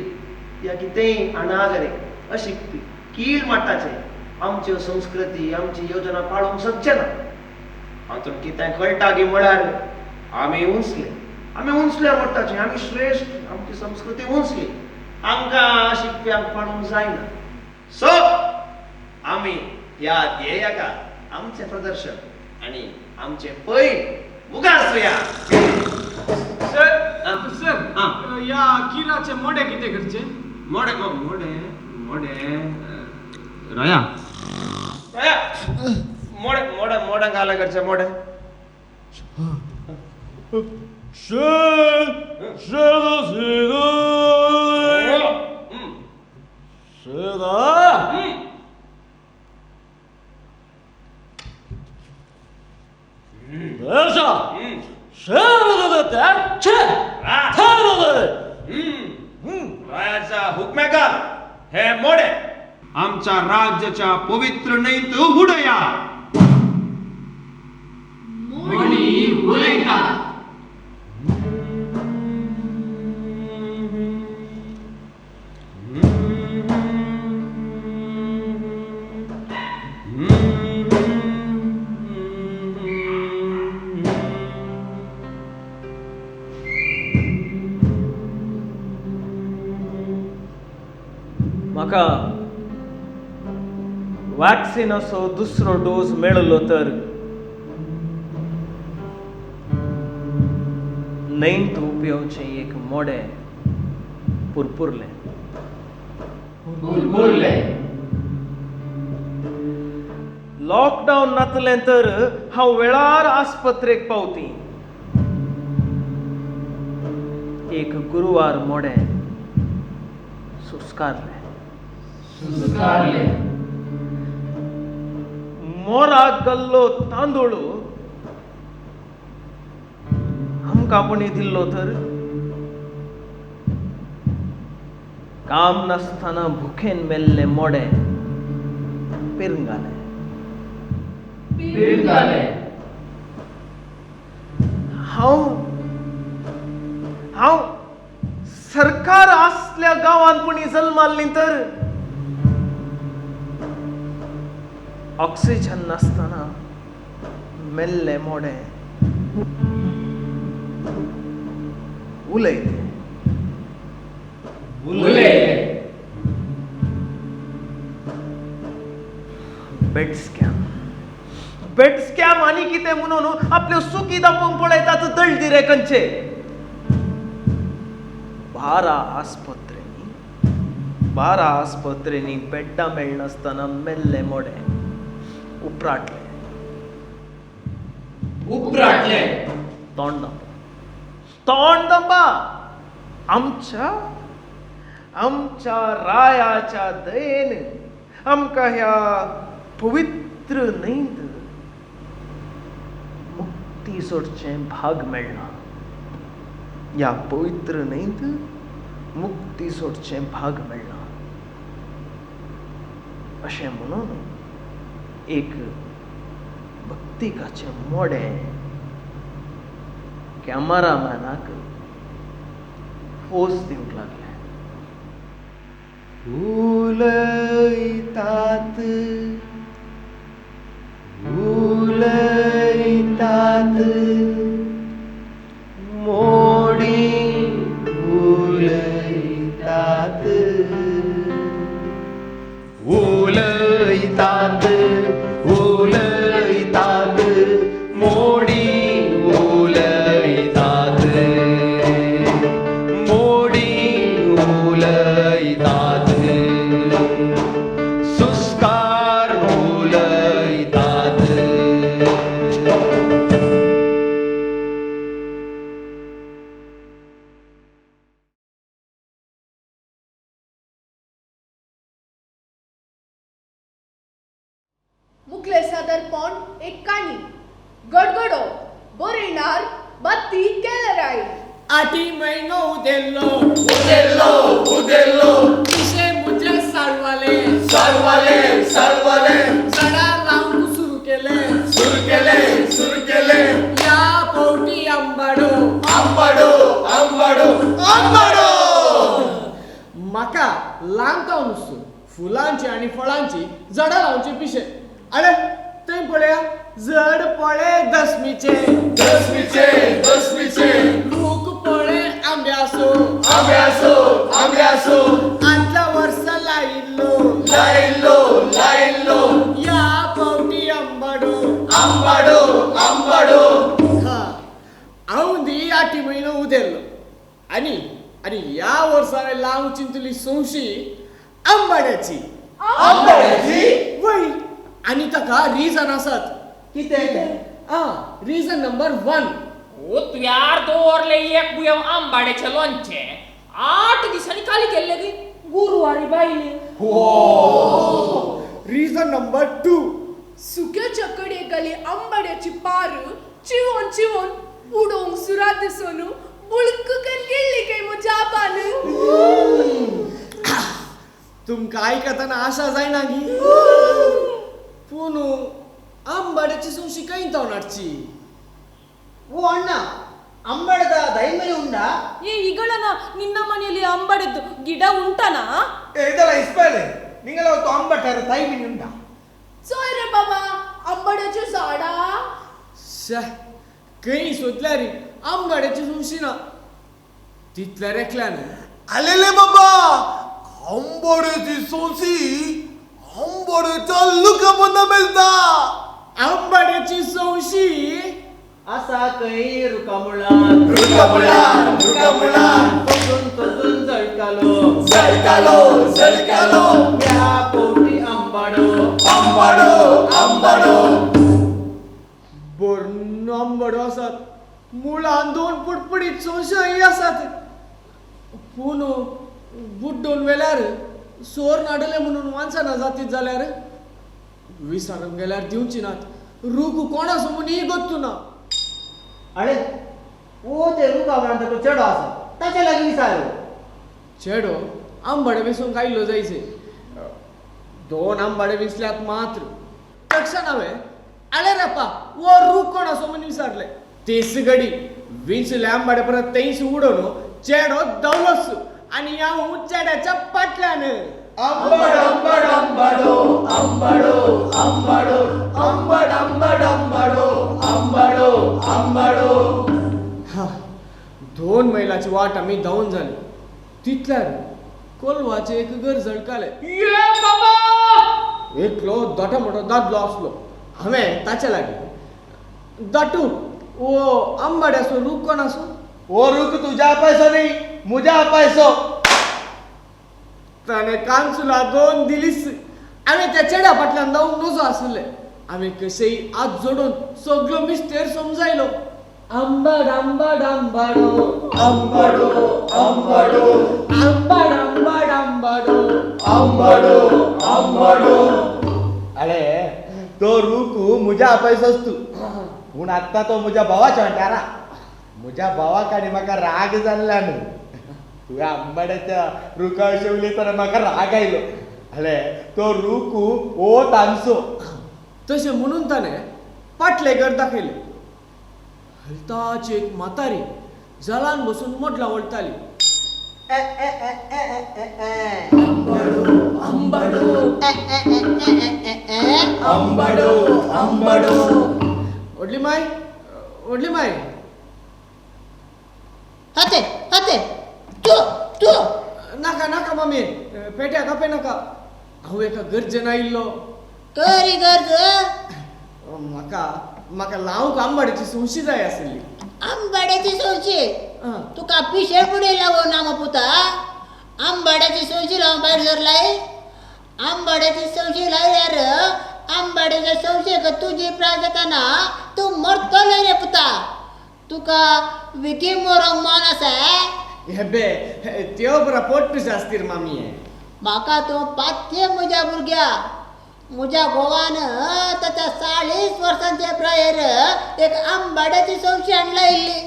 या कितेंय अनागरीक अशिकपी कील माट्टाचें आमच्यो संस्कृती आमची योजना पाळोवंक शकचे ना. हातूंत कितें कळटा गी म्हळ्यार आमी उंचले, आमी उंचले म्हणटाचे आमी श्रेश्ठ, आमची संस्कृती उंचली, आमकां शिकप्यांक पाळोवंक जायना. सो आमी ह्या ध्येयाका आमचें प्रदर्शन आनी आमचें पै मुखार सुया. सर सर, ह्या किराचें मोडें कितें करचें? मोडें मोडें मोडें राया राया मोडें मोडें मोडें घालें करचें मोडें. रायाच्या हुकमेका हे मोडे आमच्या राज्याच्या पवित्र न्हंयत उडया. मोडी उलयतात. म्हाका वॅक्सिनाचो दुसरो डोस मेळलो तर न्हंयत उपयोगचें एक मोडें पुरपुरलें पुरपुरलें. लॉकडावन नातलें तर हांव वेळार आस्पत्रेक पावती. एक गुरुवार मोडें सुस्कारलें सुस्कारलें. मोराक गल्लो तांदूळ आमकां कोणी दिल्लो तर काम नासतना भुकेन मेल्लें मोडें पिरंगालें पिरंगालें. हांव हांव सरकार आसल्या गांवांत कोणी जल्माल्ली तर ऑक्सिजन नासतना मेल्लें मोडें उलयलें उलयलें. बेड स्कॅन बेट स्कॅम आनी कितें म्हणून आपल्यो चुकी दाखोवंक पळयतात दळदिरे खंयचे. 12 आस्पत्रेंनी 12 आस्पत्रेंनी बेड्डां मेळनासतना मेल्ले मोडे उपराटले उपराटले तोंड दांपा तोंड दांपा. आमच्या आमच्या रायाच्या दयेन आमकां ह्या पवित्र न्हंयत मुक्ती सोडचें भाग मेळ्ळां. ह्या पवित्र न्हंयत मुक्ती सोडचें भाग मेळ्ळां अशें म्हणून एक भक्तिकाचें मोडें कॅमेरामॅनाक फोस दिवंक लागलें. उलयतात उलयतात मोडी उलयतात उलयतात उलयतात मोडी उलयतात मोडी उलयतात सुस्कार उलयतात. मुखले सादरपण एक काणी गडगडो बरयणार बत्ती केलराय. आठी म्हयनो उदेल्लो उदेल्लो उदेल्लो पिशे मुझे साळवाले साळवाले साळवाले झाडां लावंक सुरू केले सुरू केले सुरू केले. ह्या फावटी आंबाडो आंबाडो आंबाडो आंबाडो. म्हाका ल्हान नुस्तं फुलांची आनी फळांची झाडां लावची पिशे. अरे थंय पळया झड पळे दसमीचे दसमीचे दसमीचे रूख पळे आंब्यासो आंब्यासो आंब्यासो आदल्या वर्सा लायिल्लो लायिल्लो लायिल्लो ह्या फावटी आंबाडो आंबाडो आंबाडो. हा हांव दी आठी म्हयनो उदेल्लो आनी आनी ह्या वर्सा हांवें लावंक चिंतली सोंशी आंबाड्याची आंबाड्याची वय. आनी ताका रिजन आसात. कितें? आ रिजन नंबर 1. ओ तुयार दवरले एक बुयांव आंबाड्याचें लोणचें 8 दिसांनी खाली केल्लें गी गुरवारी बायले. Reason number 2. सुक्याच्या कडे घाली आंबाड्याची पार चिवोन चिवोन उडोवंक सुरात दिसून बुळक गेल्ली काय म्हज्या आबान. तुमकां आयकतना आशा जायना गी पूण आंबाड्याची सोंशी खंय तावन हाडची? ಓ ಅಣ್ಣ, ಅಂಬಾಡದ ದೈಮರಿ ಉಂಡಾ? ಏ ಇಗಳನ ನಿನ್ನ ಮನೆಯಲ್ಲಿ ಅಂಬಾಡದ್ದು ಗಿಡ ಉಂಟನಾ? ಇದೆಲ್ಲ ಇಸ್ಪೇಲೆ ನಿಂಗೆಲ್ಲ ಅವತ್ತು ಅಂಬಟ್ಟಾರ ದೈಮಿನಿ ಉಂಟಾ? चोय रे बाबा आंबाड्याच्यो झाडां. शे खंय सोदल्यार आंबाड्याची सोंशी ना. तितल्या रेखल्यान आलेले बाबा आंबाड्याची सोंशी आंबाड्याच्या लुकापोंदा मेळटा. आंबाड्याची सोंशी आसा खंय रुखामुळान रुखामुळान रुखामुळान तोजून तोजून जळकालो जळकालो जळकालो ह्या फावटी आंबाडो आंबाडो आंबाडो. बरो आंबाडो आसात मुळान 2 पुटपुटीत सोंशेय आसात. पूण बुड्डोन वेल्यार सोर नाडले म्हणून वांचना जातीत जाल्यार विसारूंक गेल्यार दिवची नात. रूख कोणाचो म्हूण गोत्तू ना. अरे ओ ते रुखा मुळान तो चेडो आसा ताच्या लागीं विचार. चेडो आंबाडे वेसूंक आयिल्लो जायचे. 2 आंबाडे विसल्यात मात्र तक्षण हांवें आले रेपा वो रूख कोण आसो म्हूण विचारलें. तेच घडी विंचले आंबाडे परत तेंच उडोवन चेडो धांवलोच आनी हांव चेड्याच्या फाटल्यान. आंबाड आंबाड आंबाडो आंबाडो आंबाडो आंबाड आंबाड आंबाडो आंबाडो आंबाडो. हा 2 मैलाची वाट आमी धांवन जाली. तितल्यार कोलवाचें एक घर झळकालें. ये बाबा एकलो दोटो मोटो दादलो आसलो. हांवें ताचे लागीं दाटू वो आंबाड्याचो रूख कोण आसो? वो रूख तुज्या अपायसो न्ही, मुज्या अपायसो. ताणें कानसुला दोन दिलीच. हांवें त्या चेड्या फाटल्यान धांवूंक नजो आशिल्लें. हांवें कशेंय हात जोडून सगलो मिस्तेर समजायलो. आंबाड आंबाड आंबाडो आंबाडो आंबाडो आंबाड आंबाड आंबाडो आंबाडो आंबाडो. अरे तो रूख मुज्या अपायसोच तूं, पूण आत्तां तो म्हज्या भावाच्या वाठारा. म्हज्या भावाक आनी म्हाका राग जाल्ला न्हू. तुवें आंबाड्याच्या रुखा विशीं उलयतना म्हाका राग आयलो. अरे तो रूख हो तांचो. तशें म्हणून ताणें पाटलें घर दाखयलें. हलताची एक म्हातारी जलान बसून मोडलां वळटाली. आंबाडो आंबाडो आंबाडो आंबाडो. व्हडली माय, व्हडली माय. हाते हाते तूं तूं. नाका नाका मामी, पेट्या कापे नाका. हांव एका गरजेन आयिल्लो. करी गरज? म्हाका म्हाका लावंक आंबाड्याची सोंशी जाय आशिल्ली. आंबाड्याची सोंशी? तुका पिशें पुडे लागून ना पुता. आंबाड्याची सोंशी लावन भायर सरलाय? आंबाड्याची सोंशी लायल्यार आंबाड्याच्या सोंशेक तुजी प्राय जाताना तूं मरतलो रे पुता. तुका विकी मरोंक मन आसा? हेबे त्यो बरा पोट्टूच आसतीर मामी. म्हाका तूं पात्य म्हज्या भुरग्या. म्हज्या घोवान ताच्या 40 वर्सांच्या प्रायेर एक आंबाड्याची सोंशी हाडला इल्ली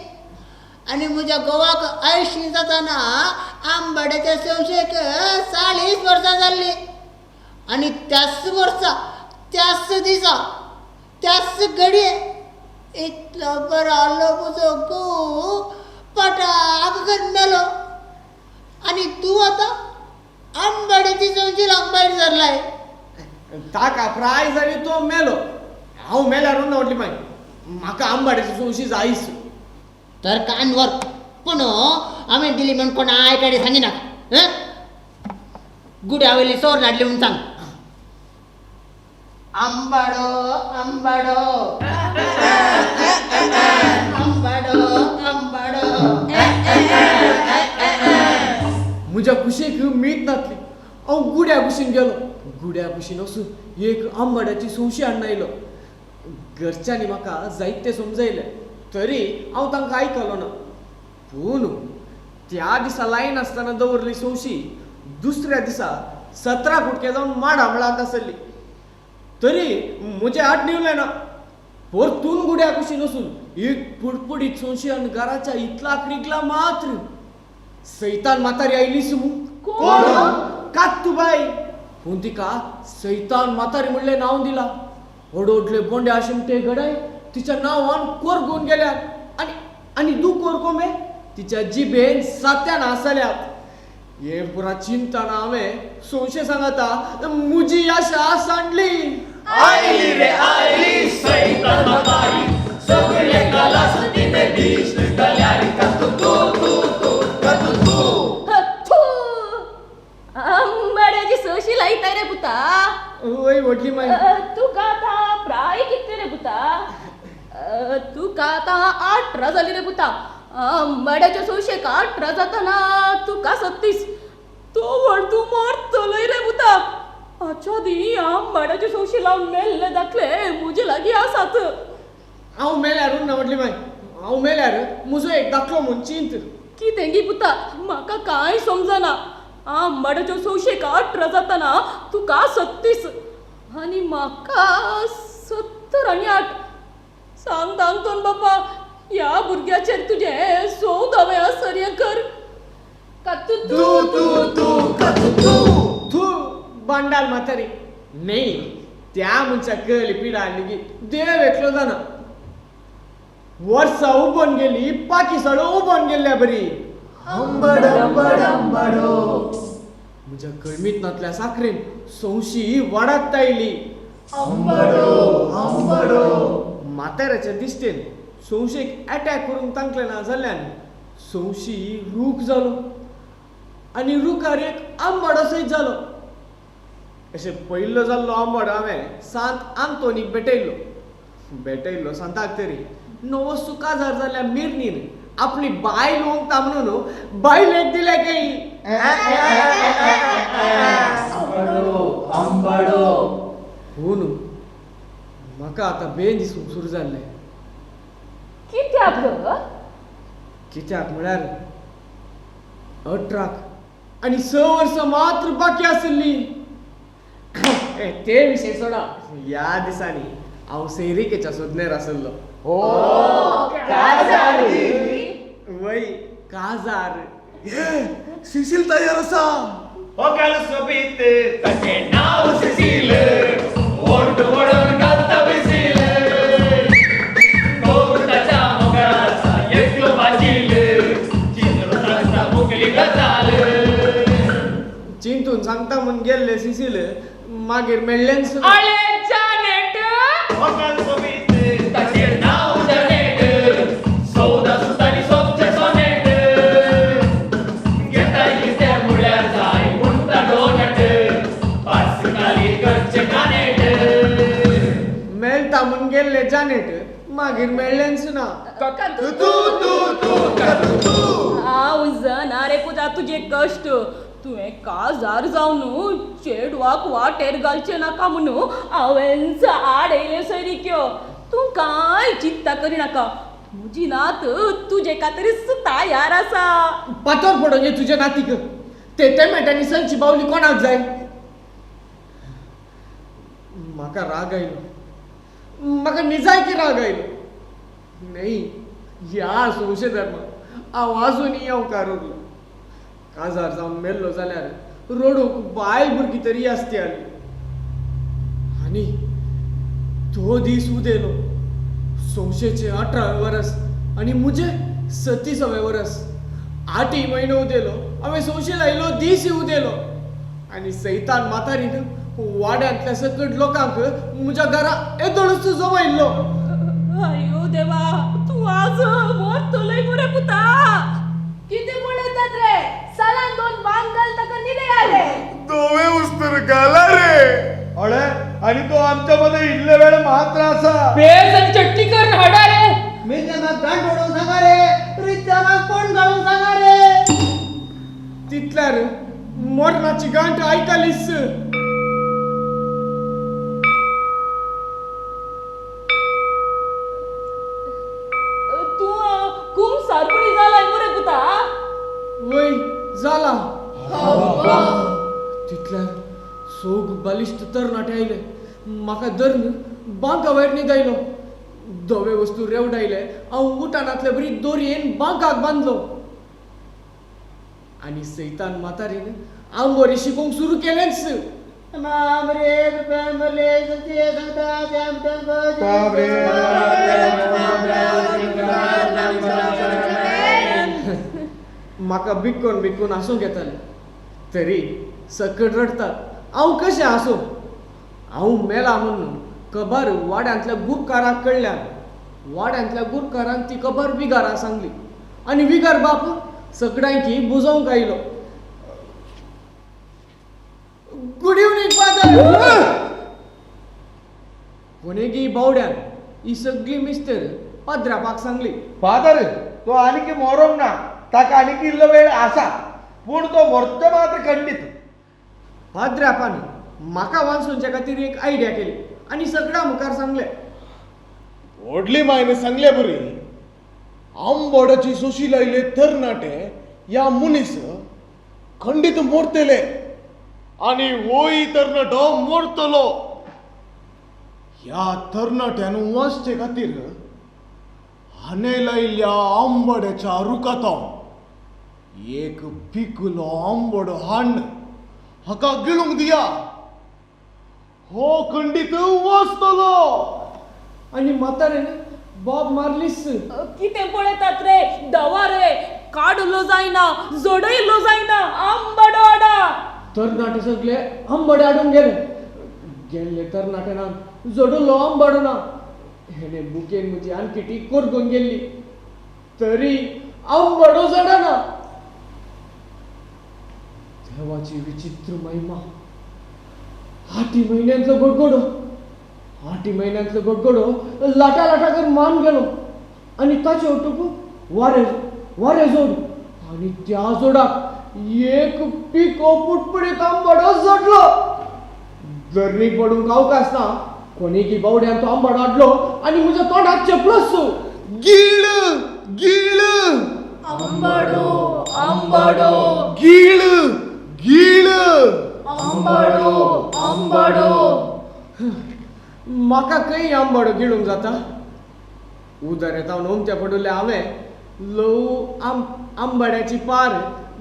आनी म्हज्या घोवाक 80 जाताना आंबाड्याच्या सोंशेक 40 वर्सां जाल्लीं. आनी त्याच वर्सा त्याच दिसा त्याच घडये इतलो बरो आहलो म्हजो घोव पटाक करून मेलो. आनी तूं आतां आंबाड्याची सोंशी लावंक भायर सरलाय. ताका प्राय जाली तो मेलो. हांव मेल्यार ना व्हडली माय, म्हाका आंबाड्याची सोंशी जायच. तर कान वर, पूण हांवें दिली म्हूण कोणाय कडेन सांगिनाका. गुड्या वयली सोर हाडली म्हूण सांग. आंबाडो आंबाडो आंबाडो आंबाडो. म्हज्या कुशीक मीत नासली. हांव गुड्या कुशीन गेलो. गुड्या कुशीन वचून एक आंबाड्याची सोंशी हाडून आयलो. घरच्यांनी म्हाका जायते समजयलें तरी हांव तांकां आयकलो ना. पूण त्या दिसा लायनासतना दवरली सोंशी दुसऱ्या दिसा 17 कुटके जावन माडा मळांत आसली. तरी म्हजें हात निवलें ना. परतून गुड्या कुशीन वचून एक पुडपुडीत सोंशी आनी घराच्या इतलाक रिगला मात्र सैतान म्हातारी आयलीच मू. कोण? कात्तूबाय. पूण तिका सैतान म्हातारी म्हणलें नांव दिलां. व्हड व्हडले बोंडे आशिमटे घडाय तिच्या नांवान कोरगून गेल्यात आनी आनी दुकोर कोंबे तिच्या जिबेन सात्यान आसल्यात. हे पुरा चिंतना हांवें सोंशे सांगता मुजी आशा सांडली. आयली रे आयली सैतान म्हातारी, सगळे कलास तिने दिश्ट घाल्यार. कातू तू तू तू कातू तू. आंबाड्याची सोंशी लायता रे पुता? वय व्हडली माय. तुका आतां प्राय कितले रे पुता? तुका आतां 18 जाली रे पुता. आंबाड्याच्या सोंशेक 18 जाताना तुका 36. तो व्हड तूं मरतलोय रे पुता. आच्या दी आंबाड्याची सोंशी लावन मेल्ले दाखले म्हजे लागीं आसात. हांव मेल्यार ना व्हडली माय, हांव मेल्यार म्हजो एक दाखलो म्हूण चिंत. कितें गी पुता, म्हाका कांय समजना. आंबाड्याच्यो सोंशेक 18 जाताना तुका 36 आनी म्हाका 78. सांग आंतोन बापा, ह्या भुरग्याचेर तुजें सोद हांवें आसर्य कर. कातू तू तू तू कातू तू. तूं बांडाल म्हातारी न्ही त्या मनशाक कळ्ळी पिडा हाडली की देव एकलो जाणा. वर्सां उबोन गेली पाकिसाळो उबोन गेल्ल्या बरी. आंबाड आंबाड आंबाडो. म्हज्या कळमीत नातल्या साकरेन सोंशी वाडात आयली. आंबाडो आंबाडो. म्हाताऱ्याच्या दिश्टेन सोंशेक अटॅक करूंक तांकलें ना जाल्ल्यान सोंशी रूख जालो आनी रुखार एक आंबाडो सयत जालो. अशें पयल्लो जाल्लो आंबाडो हांवें सांत आंतोनीक भेटयल्लो. भेटयल्लो सांताक तरी नवो सुकाजार जाल्ल्या मिर्नीन आपली बायल ओंकता म्हणून बायलेक दिले खंय. आंबाडो आंबाडो. हो न्हू, म्हाका आतां बेन दिसूंक सुरू जाल्लें. कित्याक ग? कित्याक म्हळ्यार 18 आनी 6 वर्सां मात्र बाकी आशिल्लीं. ते विशय सोडा, ह्या दिसांनी हांव सैरिकेच्या सोदनेर आशिल्लो. हो काजार? वय काजार. सिसील तयार आसा. होकाल सोबीत ताचें नांव सिसील, ओंठ वडोवन घालता विसील, मोग ताच्या मोगार आसा एकलो बाजील, चिंतून सांगता मुकली गजाल. चिंतून सांगता म्हूण गेल्ले सिसील मागीर मेळ्ळेंच. अळे जानेट. होकाल सोबीत ताचें नांव जानेट, सौदा सुतांनी सोबचें सोनेट, घेता कितें म्हळ्यार जाय म्हणटा डोनट, पासकाली करचें कानेट. मेळटा म्हूण गेल्ले जानेट मागीर मेळ्ळेंच ना. तू तू तू तू तू. हांव जाणा रे पुता तुजे कश्ट. तुवें काजार जावन चेडवाक वाटेर घालचें नाका म्हणून हांवेंच आडयलें सोयरिक्यो. तूं कांय चिंता करिनाका, म्हजी नात तुजे खातीर तयार आसा. पातोर पडोवंक ये तुजे नातीक. ते तेमेटांनी संची बावली कोणाक जाय? म्हाका राग आयलो, म्हाका निजायकी राग आयलो. न्हय, ह्या संशय धर्माक हांव आजुनूय येवकार उरलो. काजार जावन मेल्लो जाल्यार रडूंक बायल भुरगीं तरी आसती आसली. आनी तो दीस उदेलो. संशेचें 18वें वरस आनी म्हजें 37वें वरस. 8 म्हयनो उदेलो. हांवें संशे लायलो दीस उदेलो. आनी सैतान म्हातारीन वाड्यांतल्या सकट लोकांक म्हज्या घरा येदोळूच जमयल्लो. आयो देवा, तूं आज मरतलोय मुरे पुता. कितें पळयतात रे? सालान 2 वांग घाल ताका निदया रे. दोवे उस्तर घाला रे. अळे आनी तो आमच्या मदें इल्ले वेळ मात्र आसा. पेज आनी चटणी करून हाडा रे. मिरजामाक गांठ ओडूंक सांगा रे, रिज्जामाक फोण घालूंक सांगा रे. तितल्यार मरणाची गांठ आयकलीच. तूं कुमसारपणी जालाय मुरे पुता. वय जाला. तितल्यार सोग बालिश्ट तरणाटे आयले. म्हाका धरून बांका वयर न्हिदायलो. धवे वस्तू रेवडायले. हांव उठानांतले बरी दोरयेन बांकाक बांदलो. आनी सैतान म्हातारीन आंबोरी शिकोवंक सुरू केलेंच. म्हाका बिक्कोन बिक्कोन हांसूंक येतालें. तरी सकट रडटात. हांव कशें हांसूं? हांव मेला म्हणून खबर वाड्यांतल्या गुरकाराक कळ्ळ्यान वाड्यांतल्या गुरकारान ती खबर विगारा सांगली. आनी विगार बाप सगळ्यांकी बुजोवंक आयलो. Good evening father. कोणेगी बावड्यान ही सगळी मिस्तर पाद्रापाक सांगली. फादर तो आनीक मरोंक ना, ताका आनीक इल्लो वेळ आसा, पूण तो मरतो मात्र खंडीत. पाद्रापान म्हाका वांचोवच्या खातीर एक आयडिया केली आनी सगळ्या मुखार सांगलें. व्हडली मायन सांगले बरी आंबोड्याची सोशी लायले तरणाटे या मनीस खंडीत मोरतले आनी होय तरणाटो मोरतलो. ह्या तरणाट्यान वाचचे खातीर हाणे लायिल्ल्या आंबोड्याच्या रुखांत एक पिकलो आंबोडो हाड हाका गिळूंक दिया, हो खंडीत वाचतलो. आनी म्हातारेन बोब मारलीच. कितें पळयतात रे? दवा रे, काडलो जायना, जोडयलो जायना, आंबाडो हाडा. तरणाटे सगळे आंबाडे हाडूंक गेले. गेल्ले तरणाटे ना, जोडलो आंबाडो ना. हेणे बुकेन म्हजी आनकिटी कोरगून गेल्ली, तरी आंबाडो जडना. देवाची विचित्र महिमा. आठी म्हयन्यांतलो गडगडो, आठी म्हयन्यांतलो गडगडो लाटा लाटा कर मान गेलो आनी ताचे वटूक वारें वारें जोड आनी त्या जोडाक एक पिको पुटपुडीत आंबाडो जोडलो. जर्नीक पडूंक अवकाश ना, कोणीकी बावड्यान तो आंबाडो हाडलो आनी म्हज्या तोंडाक चेपलोच. गीळ गीळ आंबाडो आंबाडो गीळ गीळ आंबाडो आंबाडो. म्हाका खंय आंबाडो गिळूंक जाता? उदर येता ओमत्या पडुल्लें हांवें ल्हवू आंबाड्याची पार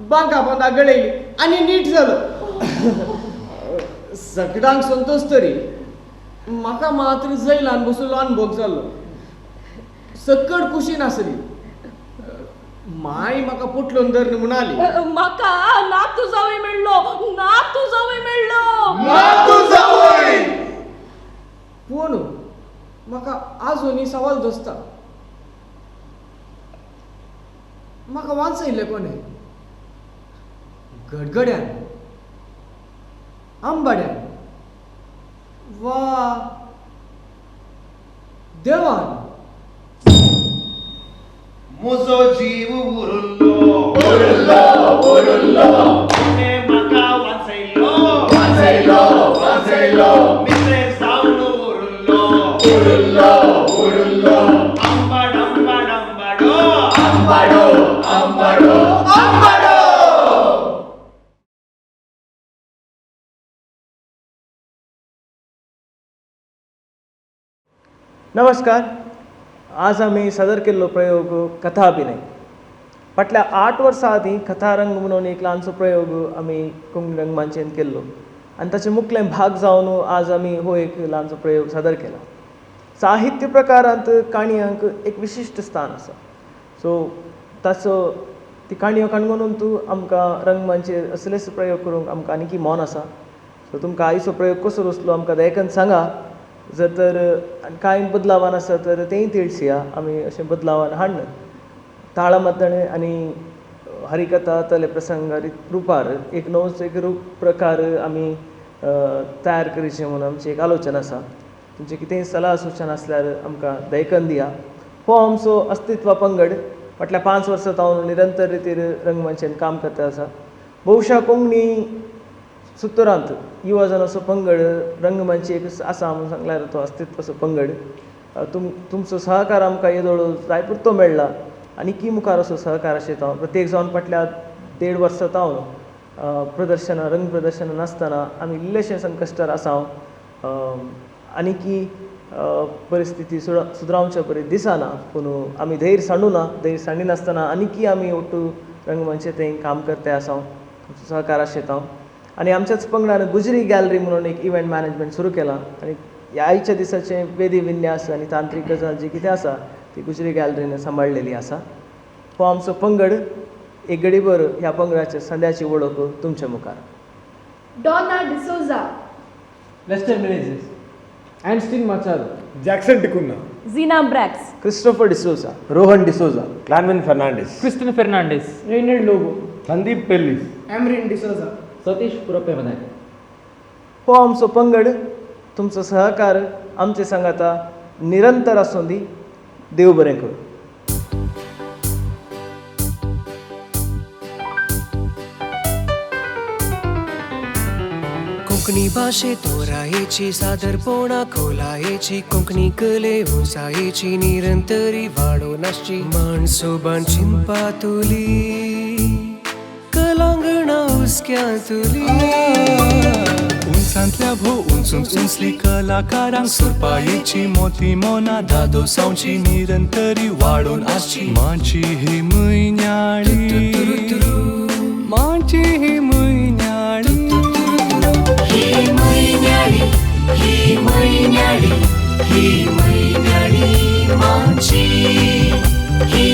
बांका पोंदा गळयली आनी नीट जालो. सगळ्यांक संतोश तरी म्हाका मात्र जैलान बसलो अनभोग जाल्लो. सक्कड खुशी नासली. माय म्हाका पोटलोन धरून म्हणाली, म्हाका नातू जावय मेळ्ळो, नातू जावय मेळ्ळो, नातू जावय. पूण म्हाका आजूनय सवाल दोसता, म्हाका वाचयल्लें कोणें? गडगड्यान, आंबाड्यान वा देवान? म्हजो जीव उरलो उरलो उरलो, तुवें म्हाका वाचयलो वाचयलो वाचयलो, मित्रे जावन उरलो उरलो उरलो, आंबाड आंबाड आंबाडो आंबाडो आंबाडो आंबाडो. नमस्कार. आज आमी सादर केल्लो प्रयोग कथा अभिनय. फाटल्या 8 वर्सां आदीं कथारंग म्हणून एक ल्हानसो प्रयोग आमी कोंकणी रंगमाचयेन केल्लो आनी ताचे मुखले भाग जावन आज आमी हो एक ल्हानसो प्रयोग सादर केला. साहित्य प्रकारांत काणयांक एक विशिश्ट स्थान आसा. सो ताचो ती काणयो काणकोणून तूं आमकां रंगमाचयेर असलेच प्रयोग करूंक आमकां आनीकी मन आसा. सो तुमकां आयचो प्रयोग कसो रुचलो आमकां दयेकन सांगा. जर तर कांय बदलावान आसा तर तेंय तिळसया आमी अशें बदलावान हाडन ताळमतणे आनी हरिकथा तले प्रसंग रुपार एक नवोच एक रूप प्रकार आमी तयार करचे म्हणून आमची एक आलोचना आसा. तुमचें कितेंय सलाह सुचन आसल्यार आमकां दयकन दिया. हो आमचो अस्तित्व पंगड फाटल्या 5 वर्सां जावन निरंतर रितीर रंगमाचयेन काम करता आसा. बहुशा कोंकणी सुतरांत युवा जनाचो पंगड रंगमाचयेक आसा म्हणून सांगल्यार तो अस्तित्वाचो पंगड. तुमचो सहकार आमकां येदोळ जाय पुरतो मेळ्ळा आनी की मुखार असो सहकार आशिल्लो. प्रत्येक जावन फाटल्या 1.5 वर्सां जावन प्रदर्शनां रंग प्रदर्शनां नासतना आमी इल्लेशे संकश्टार आसा. आनी की परिस्थिती सुदरावच्या बरी दिसना, पूण आमी धैर्य सांडूना. धैर्य सांडिनासतना आनी आमी ಒಟ್ಟು रंगमंचे थंय काम करते आसा. तुमचो सहकार आशिल्लो. आनी आमच्याच पंगडान गुजरी गॅलरी म्हणून एक इव्हेंट मॅनेजमेंट सुरू केलां आनी आयच्या दिसाचें वेदी विन्यास आनी तांत्रीक गजाल जी कितें आसा ती गुजरी गॅलरीन सांबाळलेली आसा. हो आमचो पंगड. एक गडीभर ह्या पंगडाचे संद्याची वळख तुमच्या मुखार. Donna D'Souza, Lester Menezes, Anstin Machado, Jackson D'Cunha, Zeena Brax, Christopher D'Souza, Rohan D'Souza, Clanvin Fernandes, Kristen Fernandes, Reynald Lobo, Sandeep Pellis, Amrin D'Souza, Satish Purapemane. हो आमचो पंगड. तुमचो सहकार आमचे सांगाता निरंतर आसूं दी. देव बरें करूं. कोंकणी भाशे तोरायेची सादरपणा खोलायेची कोंकणी कले उंचायेची निरंतरी वाडोवन आसची माणसोबान चिंतपा तुली कलांगणा हुस्क्यांतुली. उंचांतल्या भो उंच उंच उंचली कलाकारांक सुरपायेची मोती मोना दादोसांवची निरंतरी वाडोवन आसची माची ही म्हयन्याळी माची ही म्हयन्याळी ही म्हयन्याळी ही म्हयन्याळी ही म्हयन्याळी माची ही.